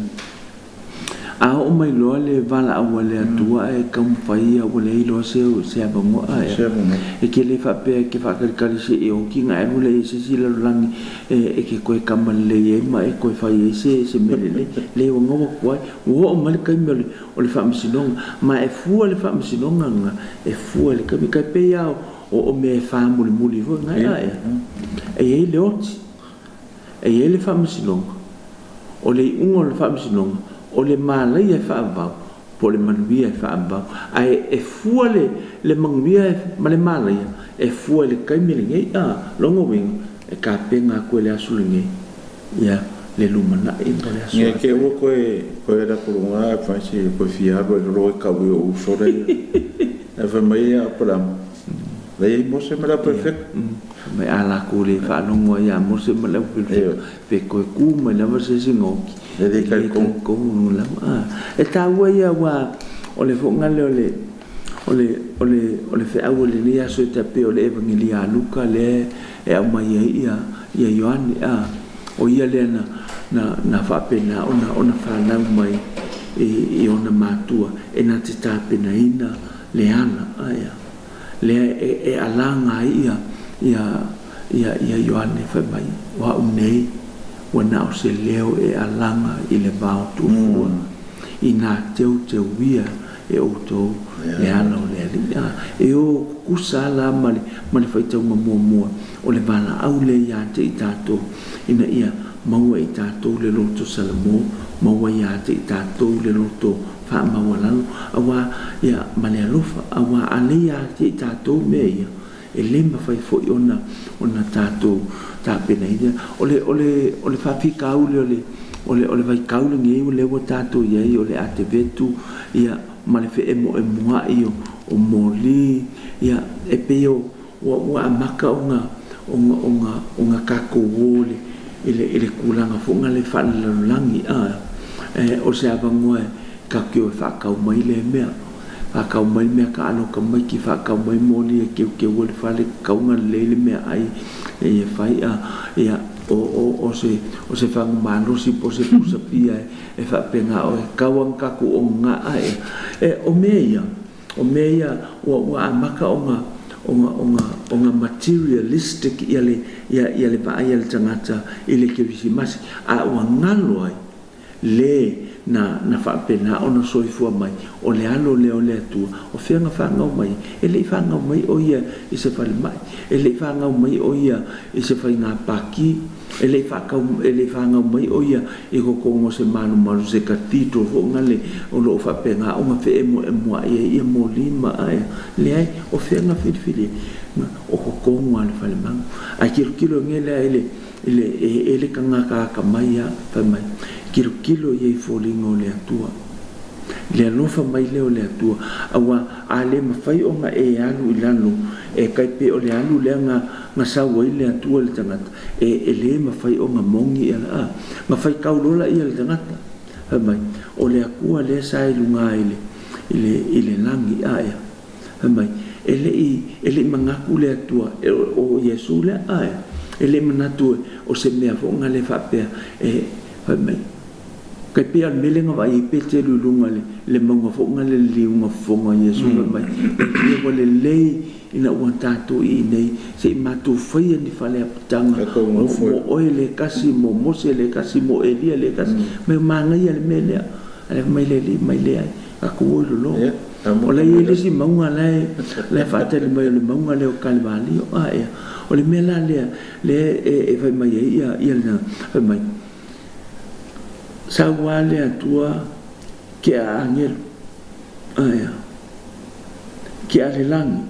Speaker 6: A o mai loa le vala au le atua e kaumafai ia ua leai loa se se avanoa
Speaker 5: Se avanoa.
Speaker 6: E ke le faapea ke faakalikali se e oki ga alu le se si lalolagi e ke koe kama lelei ai ma e koe fai ai se se mea lelei le ua gaua kuai ua oo mai le kaimi o le faamasinoga ma e fua le faamasinoga ga e fua le kaimi kai pei a o mea e fāmulimuli foi gae ae e iai le oti e iai le faamasinoga o le iuga o le faamasinoga o le malaia e faavavau po o le manuia e faavavau ae e fua le manuia ma le malaia e fua i le kaimi lenei a loga uiga e kapega atu e le aso lenei ia le lumanai ma le aso
Speaker 5: Nge ke ua koe la kulunga e fai koe fialu e lolo e kau i o usore. E fai mai ia Apalam. Le i Mose ma la perfect.
Speaker 6: Mai ala ko le faalogo ai ia Mose ma le au pe koe ku mai lava se se ngoki.
Speaker 5: Le le kai kong.
Speaker 6: Kong lava. E taua ia ua o le foʻiga lea o le feʻau o lenei aso e tape o le Evangelia a Luka lea e aumai ai ia ia Ioane a o ia lea na faapena ona fanau mai i ona matua e na te tapenaina le ala aia lea e alaga ai ia Ioane fai mai o a'u nei ua na o se leo e alaga i le vao tuafua i nā teuteuia e outou le ala o le alii e o kukusa ala ma le faitauga muamua o le valaau lea iā te i tatou ina ia maua i tatou le loto salamo maua iā te i tatou le loto faamaualalo auā ia ma le alofa auā a lē iā te i tatou mea ia e lē mafai foʻi ona tatou tapenaina o le faafikauli o le vaikau lenei o lea ua tatou iai o le atevetu ia ma le feemoemoaʻi o moli ia e pei o ua amaka ona tatou o i le tulaga foʻiga le faalelalolagi a o se avanoa e tatou o e faatau mai le mea faatau mai mea taaloga mai ki faatau mai moli e keukeu le fale kauga lelei le mea ai e fai a ia o se fagumalosi po o se pusapia e faapega o e kau aga tatou ogaga ae e o mea ia ua amaka ona materialistic ia le vaai a le tagata i le kerisimasi a ua galo ai le na faapena ona soifua mai o le alo lea o le Atua o fea na fagau mai e leʻi fagau mai o ia i se falemai e leʻi fagau mai o ia i se faiga paki e leʻi fagau mai o ia i kokogo se malumalu se cathedral foʻiga le o loo faapega ona feemoemoaʻi ai ia molima ae leai o fea na filifili o kokogo a le falemaga ae kilokilo age lea e le tagata akamai a fai mai kilokilo ia i foliga o le Atua le alofa mai lea o le Atua auā a lē mafai ona e alu i lalo e kai pe o le alu lea ga sau ai le Atua le tagata e lē mafai ona mogi ia la ga faitau lola ia le tagata fai mai o le Atua lea sa i luga i le lagi aea fai mai e leʻi manatu le Atua o Iesu lea aea e lē manatu o se mea foʻiga le faapea e fai mai kai pea le mele nga vai pe te lulunga le maunga foʻiga le liuga fofoga Iesu fai mai ia ua lelei ina ua tatou i nei se i matou faia ni fale aputaga mo oe le kasi mo Mose le kasi mo Elia le kasi mai magaia le mea lea ale mai le mai le ai tatou o i lolo o la iai le isi mauga lae faatali mai o le mauga lea o Kalivalio aea o le mea la lea lea e fai mai ai ia le fai mai sauā le Atua ke a agelu aea ke a le lagi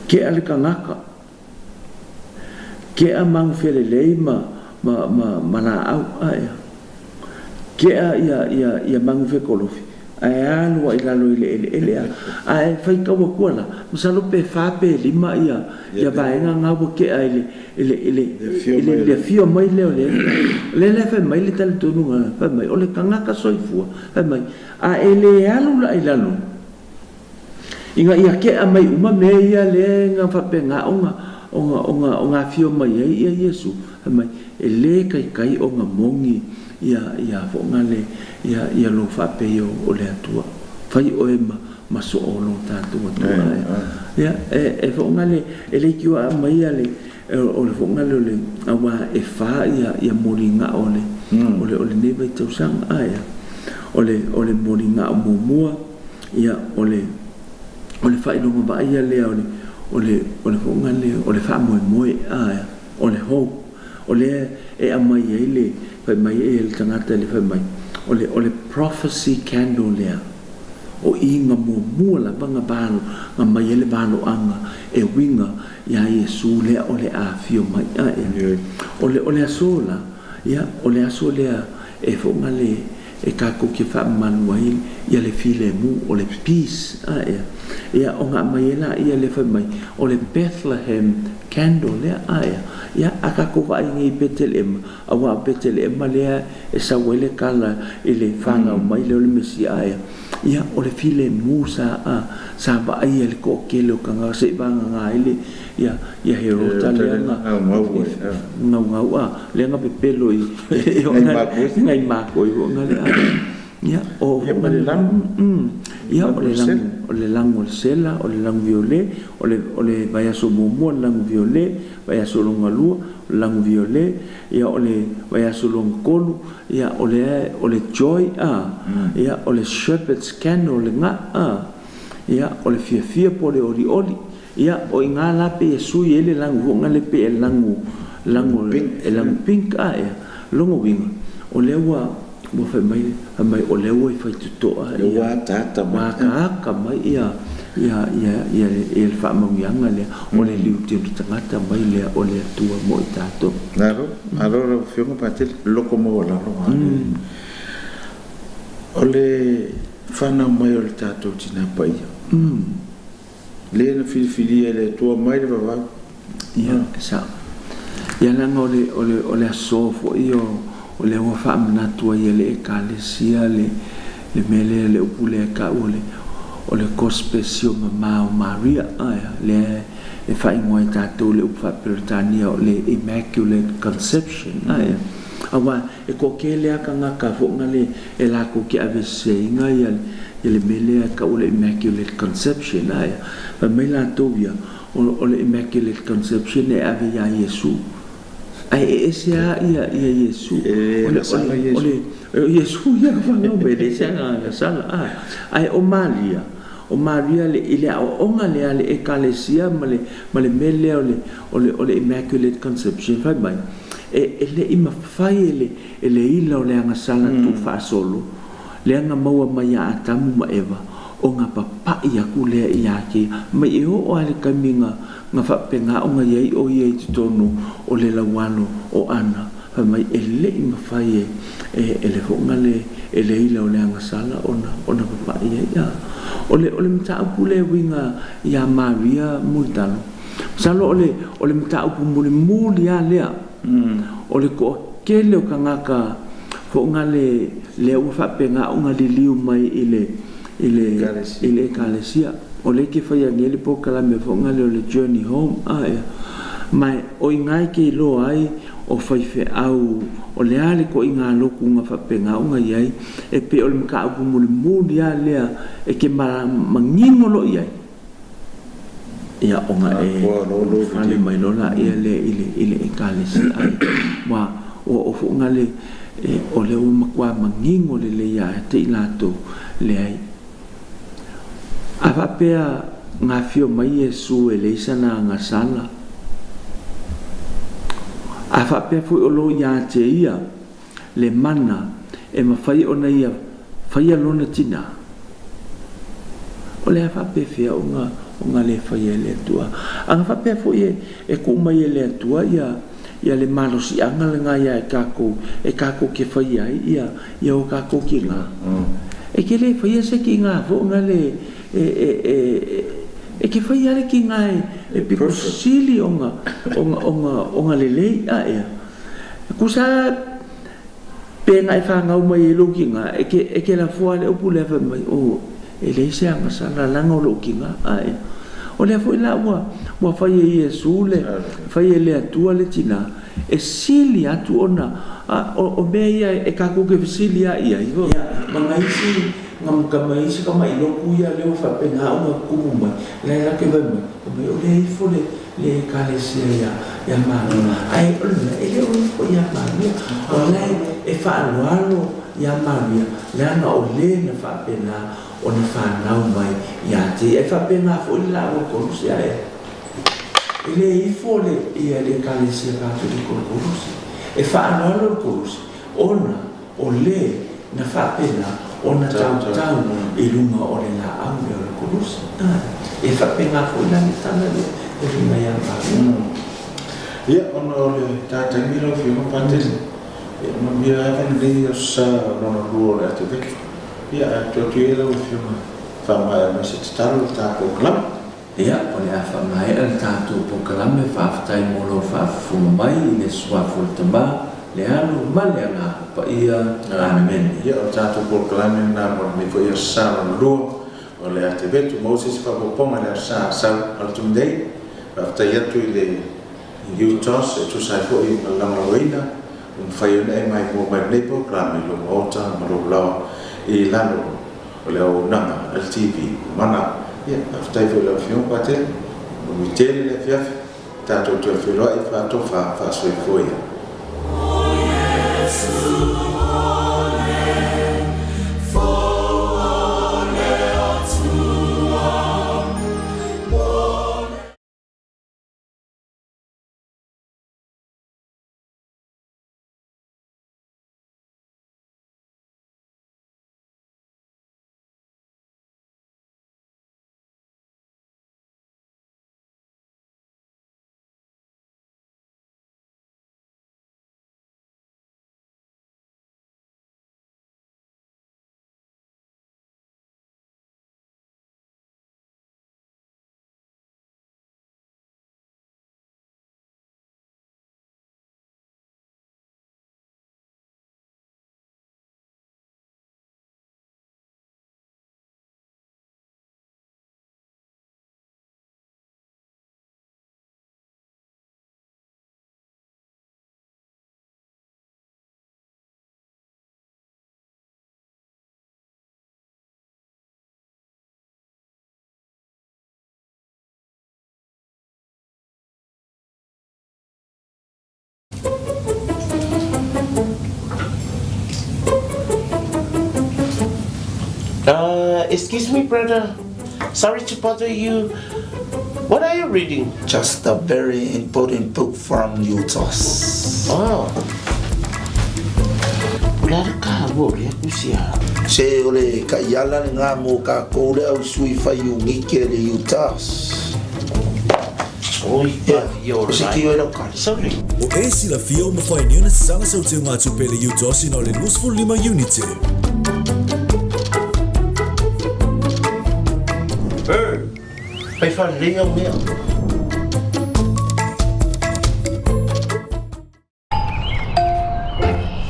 Speaker 6: ke a le tagaka ke a magufelelei ma laau aea ke a ia magufekolofi ae alu ai lalo i le eleele a ae faitau akua la masalo pe fa pe lima ia vaega ga ua kea i le afio mai lea o le lea fai mai le talitonuga fai mai o le tagata soifua fai mai a e lē alu la i lalo ina ia kea mai uma mea ia lea ga faapega ona afio mai ai ia Iesu fai mai e lē kaikai ona mogi ia ia foʻoga le ia ia lou faapei o le Atua fai oe ma ma soo lo tatou Atua ia e foʻoga le e le kiua mai ia le o le foʻoga le o le auā e fā ia ia moliga o le o le nei vaitausaga ae o le moliga o muamua ia o le faailoga vaaia lea o le foʻoga le o le faamoemoe ae o le hope o le e aumai ai le fai mai e le tagata le fai mai o le prophecy candle lea o iga muamua lava ga valo ga mai ai le valoaga e uiga iā Iesu lea o le afio mai ae o le aso la ia o le aso lea e foʻoga le e kākou ke faamamalu ai ia le filemu o le peace ae ia o ga mai ai la ia le fai mai o le Bethlehem candle lea ae ia a kākou vaaiga i Petelema auā o Petelema lea e sau ai le kala i le fanau mai lea o le Mesia ae ia o le filemu sa sa vaaia le toʻatele o tagata seʻi vagaga ai le ia ia Herota lea gaugau a lea ga pepelo i ngai makoi foʻoga le ia o ia o le lagu o le sela o le lagu violet o le vaiaso muamua le lagu violet vaiaso loga lua o le lagu violet ia o le vaiaso loga tolu ia o le joy a ia o le shepherd's candle le ga a ia o le fiafia po o le olioli ia o iga la pe e sui ai le lagu foʻoga le pe e lagu e lagu pink a ia logo uiga o lea ua fai mai o lea ua i faitotoa
Speaker 5: ua
Speaker 6: akaaka mai ia ia ia ia le faamauiaga lea o le liutelu tagata mai lea o le Atua mo i tatou.
Speaker 5: Alo alo lau Afioga Patele loko maualalo o le fanau mai o le tatou tinā paia lea na filifilia e le Atua mai le vavau
Speaker 6: ia sa ia laga o le aso foʻi o le ua faamanatu ai e le Ekalesia le mea lea le upu lea taʻu o le Cospesio mamā o Maria ae lea e faaigoa e tatou le upu faaperetania o le Immaculate Conception ae auā e toʻatele a tagata foʻoga le e latou te aveseseina ia le mea lea taʻu o le Immaculate Conception ae fai mai latou ia o le Immaculate Conception e ave iā Iesu ae e ese a ia Iesu o le Iesu ia fanau mai le ese agasala ae o Maria le i le aoaoga lea le Ekalesia ma le mea lea o le Immaculate Conception fai mai e leʻi mafai e le ila o le agasala tuufaasolo lea ga maua mai ia Atamu ma Eva o ga papaʻi aku lea iā ke mai e oo a le taimi ga faapegāoga iai o ia i totonu o le laualo o ana fai mai e leʻi mafai e le foʻoga le e le ila o le agasala ona papaʻi ai a o le mataupu le uiga iā Maria mulitalo masalo o le mataupu mulimuli a lea o le toʻatele o tagata foʻoga le lea ua faapegāoga liliu mai i le Ekalesia o le ke fai age le polokalame foʻoga le o le journey home ae ma o iga e ke iloa ai o faifeau o le a le koʻiga loku ga faapegāoga iai e pe o le mataupu mulimuli a lea e ke manino loʻi ai ia oga e fale mai loa laia lea i le Ekalesia ai ua o foʻoga le o le ua makuā manino lelei ia te i latou leai a faapea gafio mai Iesu e leai sana agasala a faapea foʻi o lō iā te ia le mana e mafai ona ia faia lona tinā o le a faapefea oga lē faia e le Atua aga faapea foʻi e kuʻu mai e le Atua ia ia le malosiaga lagā iā e kākou ke faia ai ia ia o kākou kigā e ke lē faia se kigā foʻoga le e ke faia le kigā e piko sili oga lelei ae kusa pe ga e fagau mai e lou kigā e ke lafoa le upu lea fai mai o e leai se agasala laga o lou kigā ae o lea foʻi la ua fai e Iesu le fai e le Atua le tinā E sili atu ona o mea ia e tatou te fesili lava i ai. Ia, ma nai isi ma isi tamai lotu ia lea ua faapena ona tumu mai, la e latou te vaai mai, fai mai o lea ifo le ekalesia ia Maria. Ae o le mea, e le o ifo ia Maria. O la e faaaloalo ia Maria, leaga o le na faapena ona fanau mai ia te ia. E faapena foi le laau o le kolusi ae. E le ifo le ia le ekalesia Katoliko le kolusi. E faaaloalo le kolusi, ona o le na faapena ona tautau i luga o le laau lea o le kolusi. E faapena foi la le tala lea e uiga ia Maria.
Speaker 5: Ia, ona o le taimi lau Afioga Patele, ia manuia ava lenei aso Sa lona lua o le Atevetu. Ia, ae atu atu ia lau Afioga faamaea mai se tatalo le tatou polokalame.
Speaker 6: Ia, o le a faamaea le tatou polokalame, faafetai mo lou faafofoga mai i le Suafa o le Tama, le Alo ma le Agaga Paia. Amene.
Speaker 5: Ia, o le tatou polokalame lena mo lenei foi aso Sa lona lua o le Atevetu. Maua se isi faaopoopoga i le aso Sa sau ala tumidei. Faafetai atu i le UTOS e tusa ai foi ma le lagolagoina ua mafai ai ona e maimoa mai lenei polokalame i lou maota ma lou laoa i lalo o le auaunaga a le TV Mana. Ia, faafetai foi i lau Afioga Patele, manuia tele le afiafi, tatou toe feiloai faatofa faasoifua ia.
Speaker 1: Excuse me, brother. Sorry to bother you. What are you reading?
Speaker 7: Just a very important book from UTOS.
Speaker 1: Oh. O le a ka mo le kusia.
Speaker 7: Se o le taiala lena mo kākou le au sui faiugike le UTOS.
Speaker 1: Oi,
Speaker 7: Ia,
Speaker 1: you're
Speaker 7: o se
Speaker 1: right.
Speaker 7: tio e lau kali.
Speaker 1: Sorry.
Speaker 3: O e silafia ua mafai nei ona saga sau teugatupe i le UTOS ina o le 25 iunite.
Speaker 1: Pai whanrei au mea.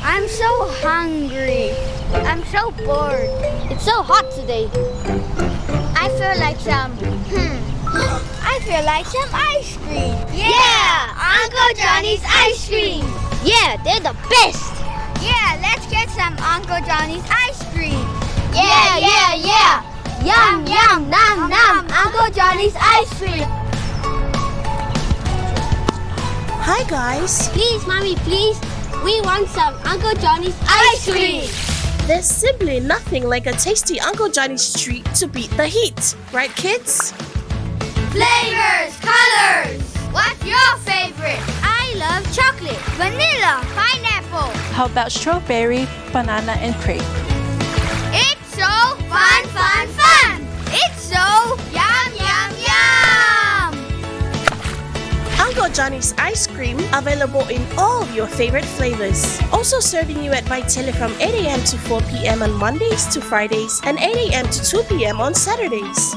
Speaker 4: I'm so hungry. I'm so bored. It's so hot today. I feel like some. I feel like some ice cream. Yeah! Uncle Johnny's ice cream! Yeah, they're the best! Yeah, let's get some Uncle Johnny's ice cream. Yeah, yeah, yeah! Yum, yum, nom, nom! Uncle Johnny's ice cream!
Speaker 8: Hi guys!
Speaker 4: Please, mommy, please. We want some Uncle Johnny's ice cream!
Speaker 8: There's simply nothing like a tasty Uncle Johnny's treat to beat the heat, right kids?
Speaker 4: Flavors, colors! What's your favorite? I love chocolate, vanilla, pineapple.
Speaker 9: How about strawberry, banana, and grape?
Speaker 4: It's so fun, fun, fun! It's so yum, yum, yum!
Speaker 8: Uncle Johnny's ice cream available in all your favorite flavors. Also serving you at Vaitele from 8 a.m. to 4 p.m. on Mondays to Fridays and 8 a.m. to 2 p.m. on Saturdays.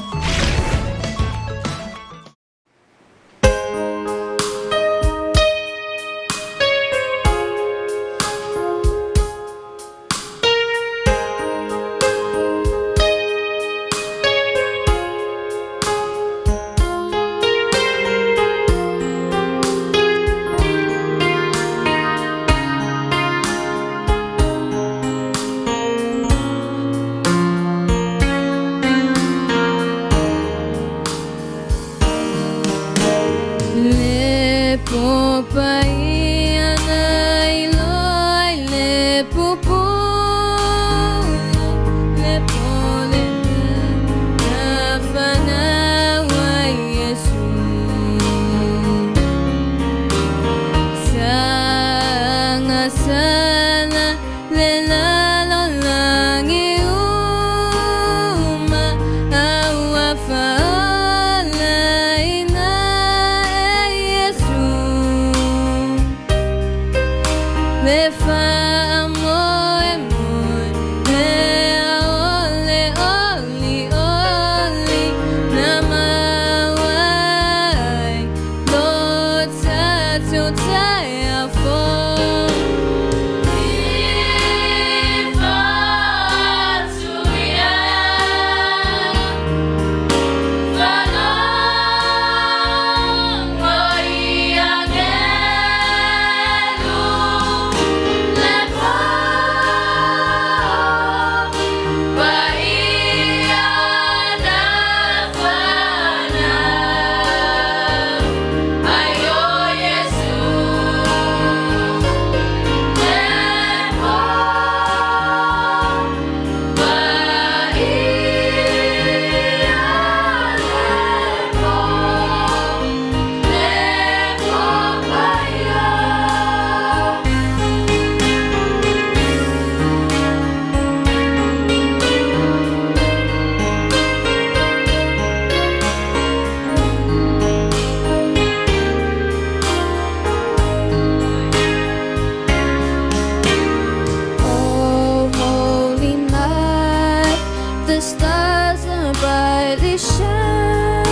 Speaker 10: The stars are brightly shining.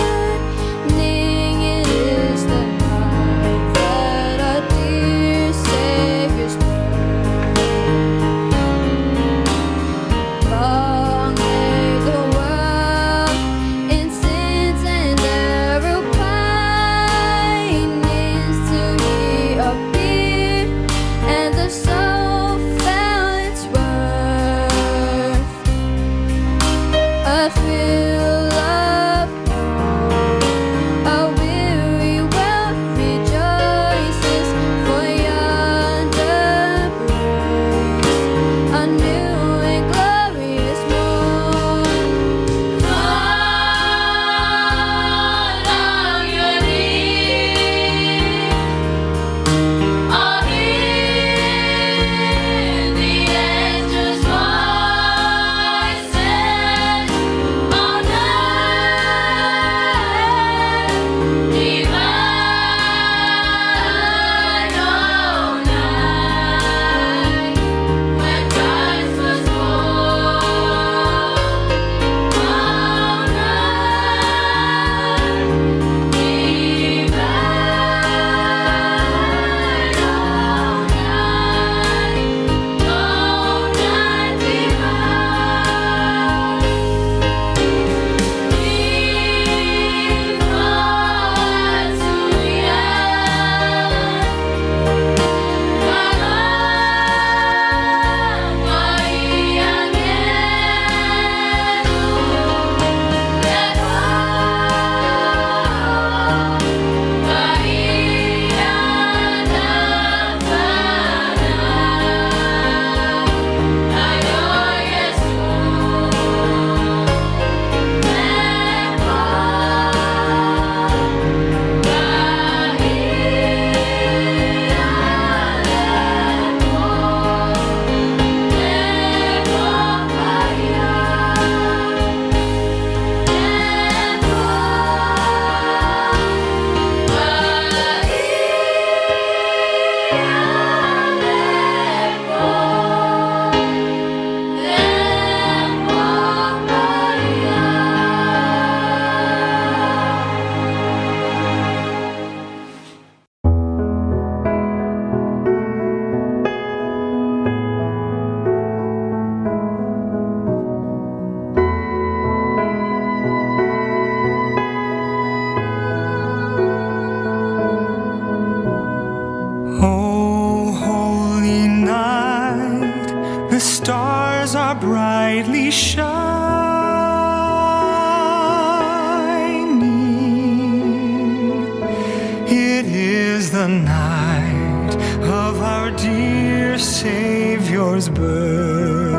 Speaker 10: It is the night that our dear Savior's born. Long lay the world in sins and error pining, till He appeared and the soul felt its worth. A thrill of hope, a weary world rejoices, for yonder breaks a new and glorious morn. Fall on your knees, oh, hear the angels' voices, oh, night divine, oh, night when Christ was born, oh, night divine, oh, night divine.
Speaker 11: Oh, holy night, the stars are brightly shining. It is the night of our dear Savior's birth.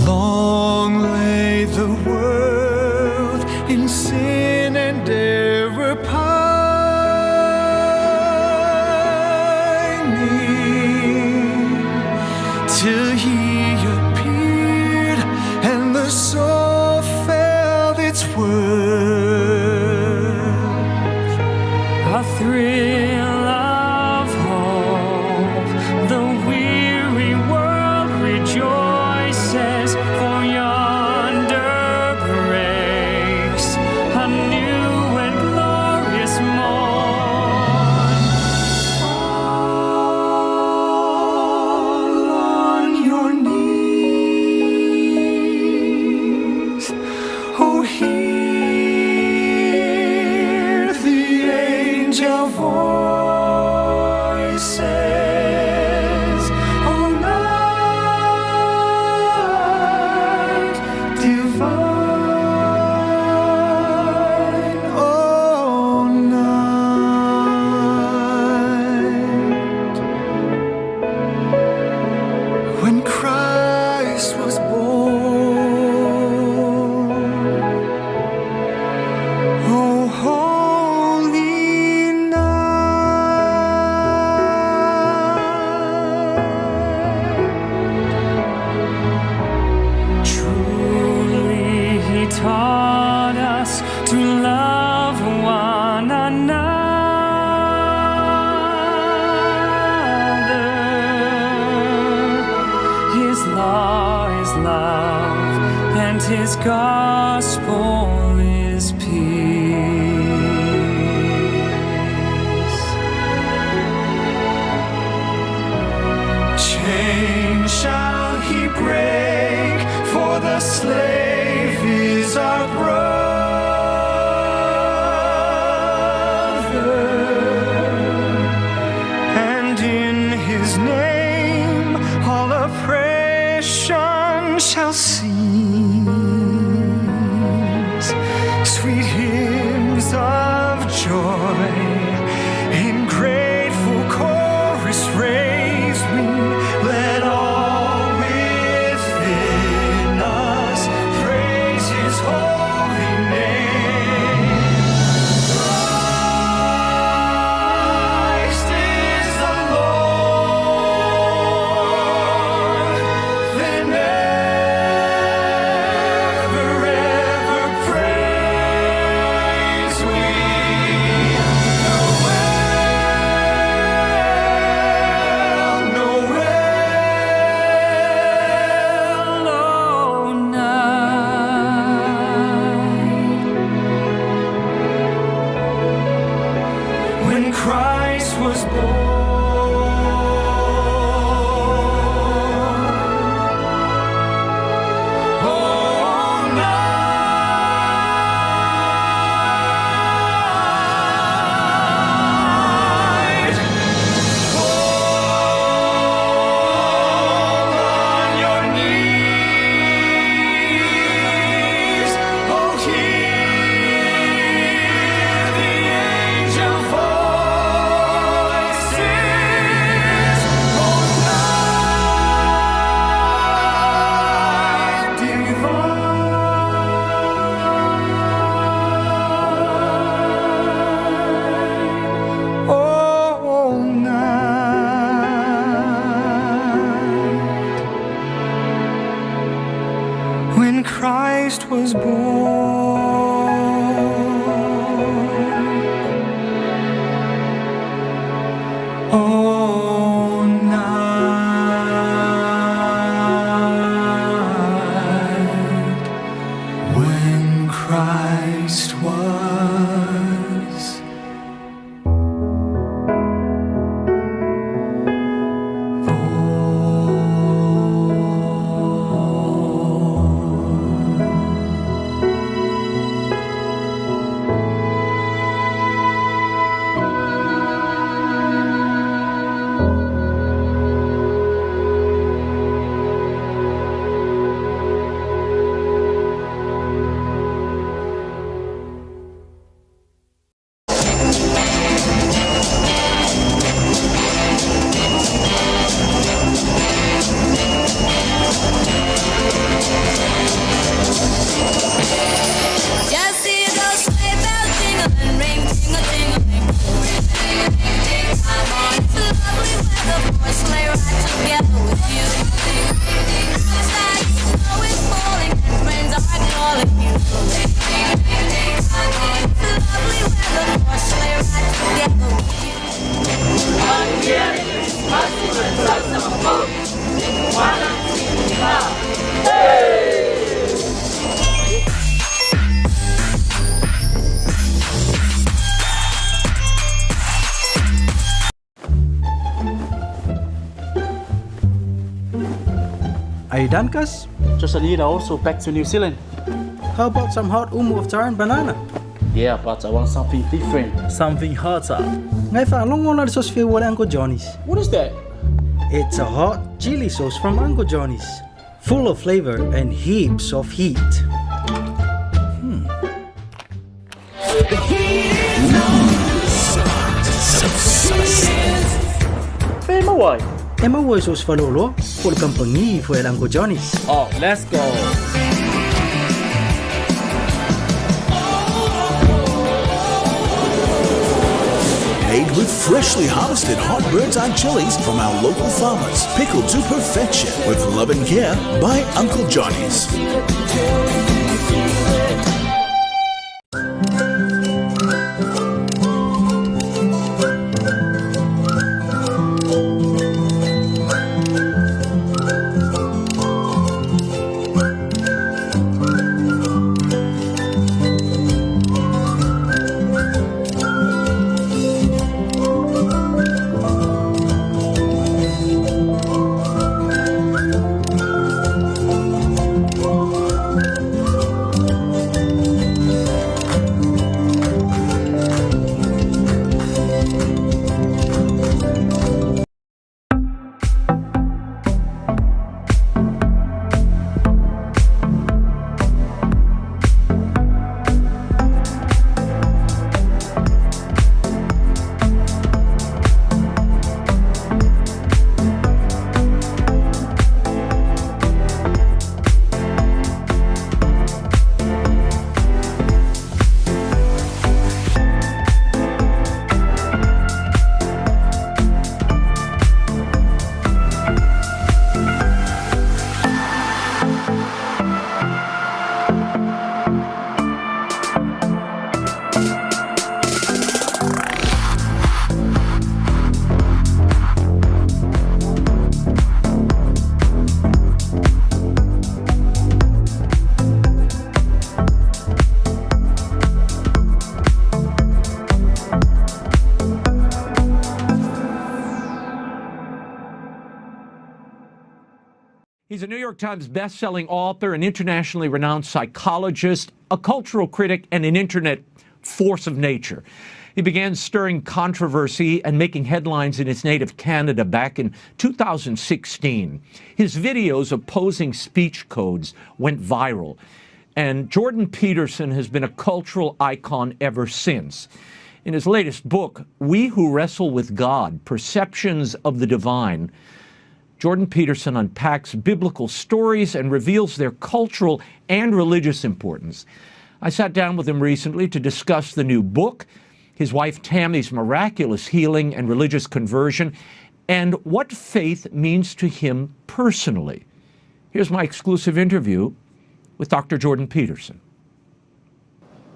Speaker 11: Long lay the world in sin and error pining, till he appeared and the soul felt its worth.
Speaker 12: A thrill of hope, the weary world rejoices, for yonder breaks a new and glorious morn.
Speaker 11: Fall on your knees, oh, hear the angel voices, oh, night divine, oh, night when Christ was born. Oh, holy night.
Speaker 12: gospel is peace. Chain shall he break, for the slave is our brother. And in his name all oppression shall cease. Sweet hymns of joy in grateful chorus raise we. Let all within us praise his holy name. Christ is the Lord. Then ever, ever praise we. Noel, Noel, oh night. When Christ was born. Oh, night, fall on your knees. Oh, hear the angel voices. Oh, night divine. Oh, night when Christ was born. Oh, night when Christ was
Speaker 10: Just hear those sleigh bells jingling, ring, tingle, tingling. Come on, it's lovely weather for a sleigh ride together with you. Outside, snow is falling and friends are calling you. Come on, it's lovely weather for a sleigh ride together with you.
Speaker 13: Are you done, Cuz?
Speaker 14: Just a little, so back to New Zealand.
Speaker 13: How about some hot umu of taro and banana?
Speaker 14: Yeah, but I want something different. Something hotter.
Speaker 13: Ngai whaalongo na le sauce whiu o le Uncle Johnny's.
Speaker 14: What is that?
Speaker 13: It's a hot chili sauce from Uncle Johnny's. Full of flavor and heaps of heat.
Speaker 14: Where am I?
Speaker 13: E maua i sauce whalolo, po le kampangi fo e le Uncle Johnny's.
Speaker 14: Oh, let's go.
Speaker 3: Made with freshly harvested hot bird's eye chilies from our local farmers, pickled to perfection with love and care by Uncle Johnny's.
Speaker 15: He's a New York Times bestselling author, an internationally renowned psychologist, a cultural critic, and an internet force of nature. He began stirring controversy and making headlines in his native Canada back in 2016. His videos opposing speech codes went viral, and Jordan Peterson has been a cultural icon ever since. In his latest book, We Who Wrestle with God, Perceptions of the Divine, Jordan Peterson unpacks biblical stories and reveals their cultural and religious importance. I sat down with him recently to discuss the new book, his wife Tammy's miraculous healing and religious conversion, and what faith means to him personally. Here's my exclusive interview with Dr. Jordan Peterson.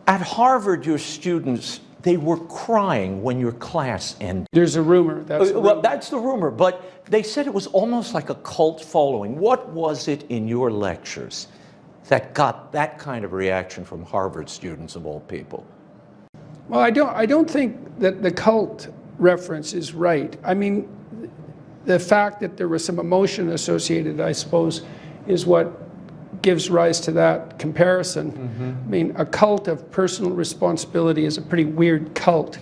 Speaker 15: At Harvard, your students, they were crying when your class ended.
Speaker 16: There's a rumor. That's the
Speaker 15: Well,
Speaker 16: rumor.
Speaker 15: that's the rumor, but they said it was almost like a cult following. What was it in your lectures that got that kind of reaction from Harvard students of all people?
Speaker 16: Well, I don't think that the cult reference is right. I mean, the fact that there was some emotion associated, I suppose, is what gives rise to that comparison. I mean, a cult of personal responsibility is a pretty weird cult.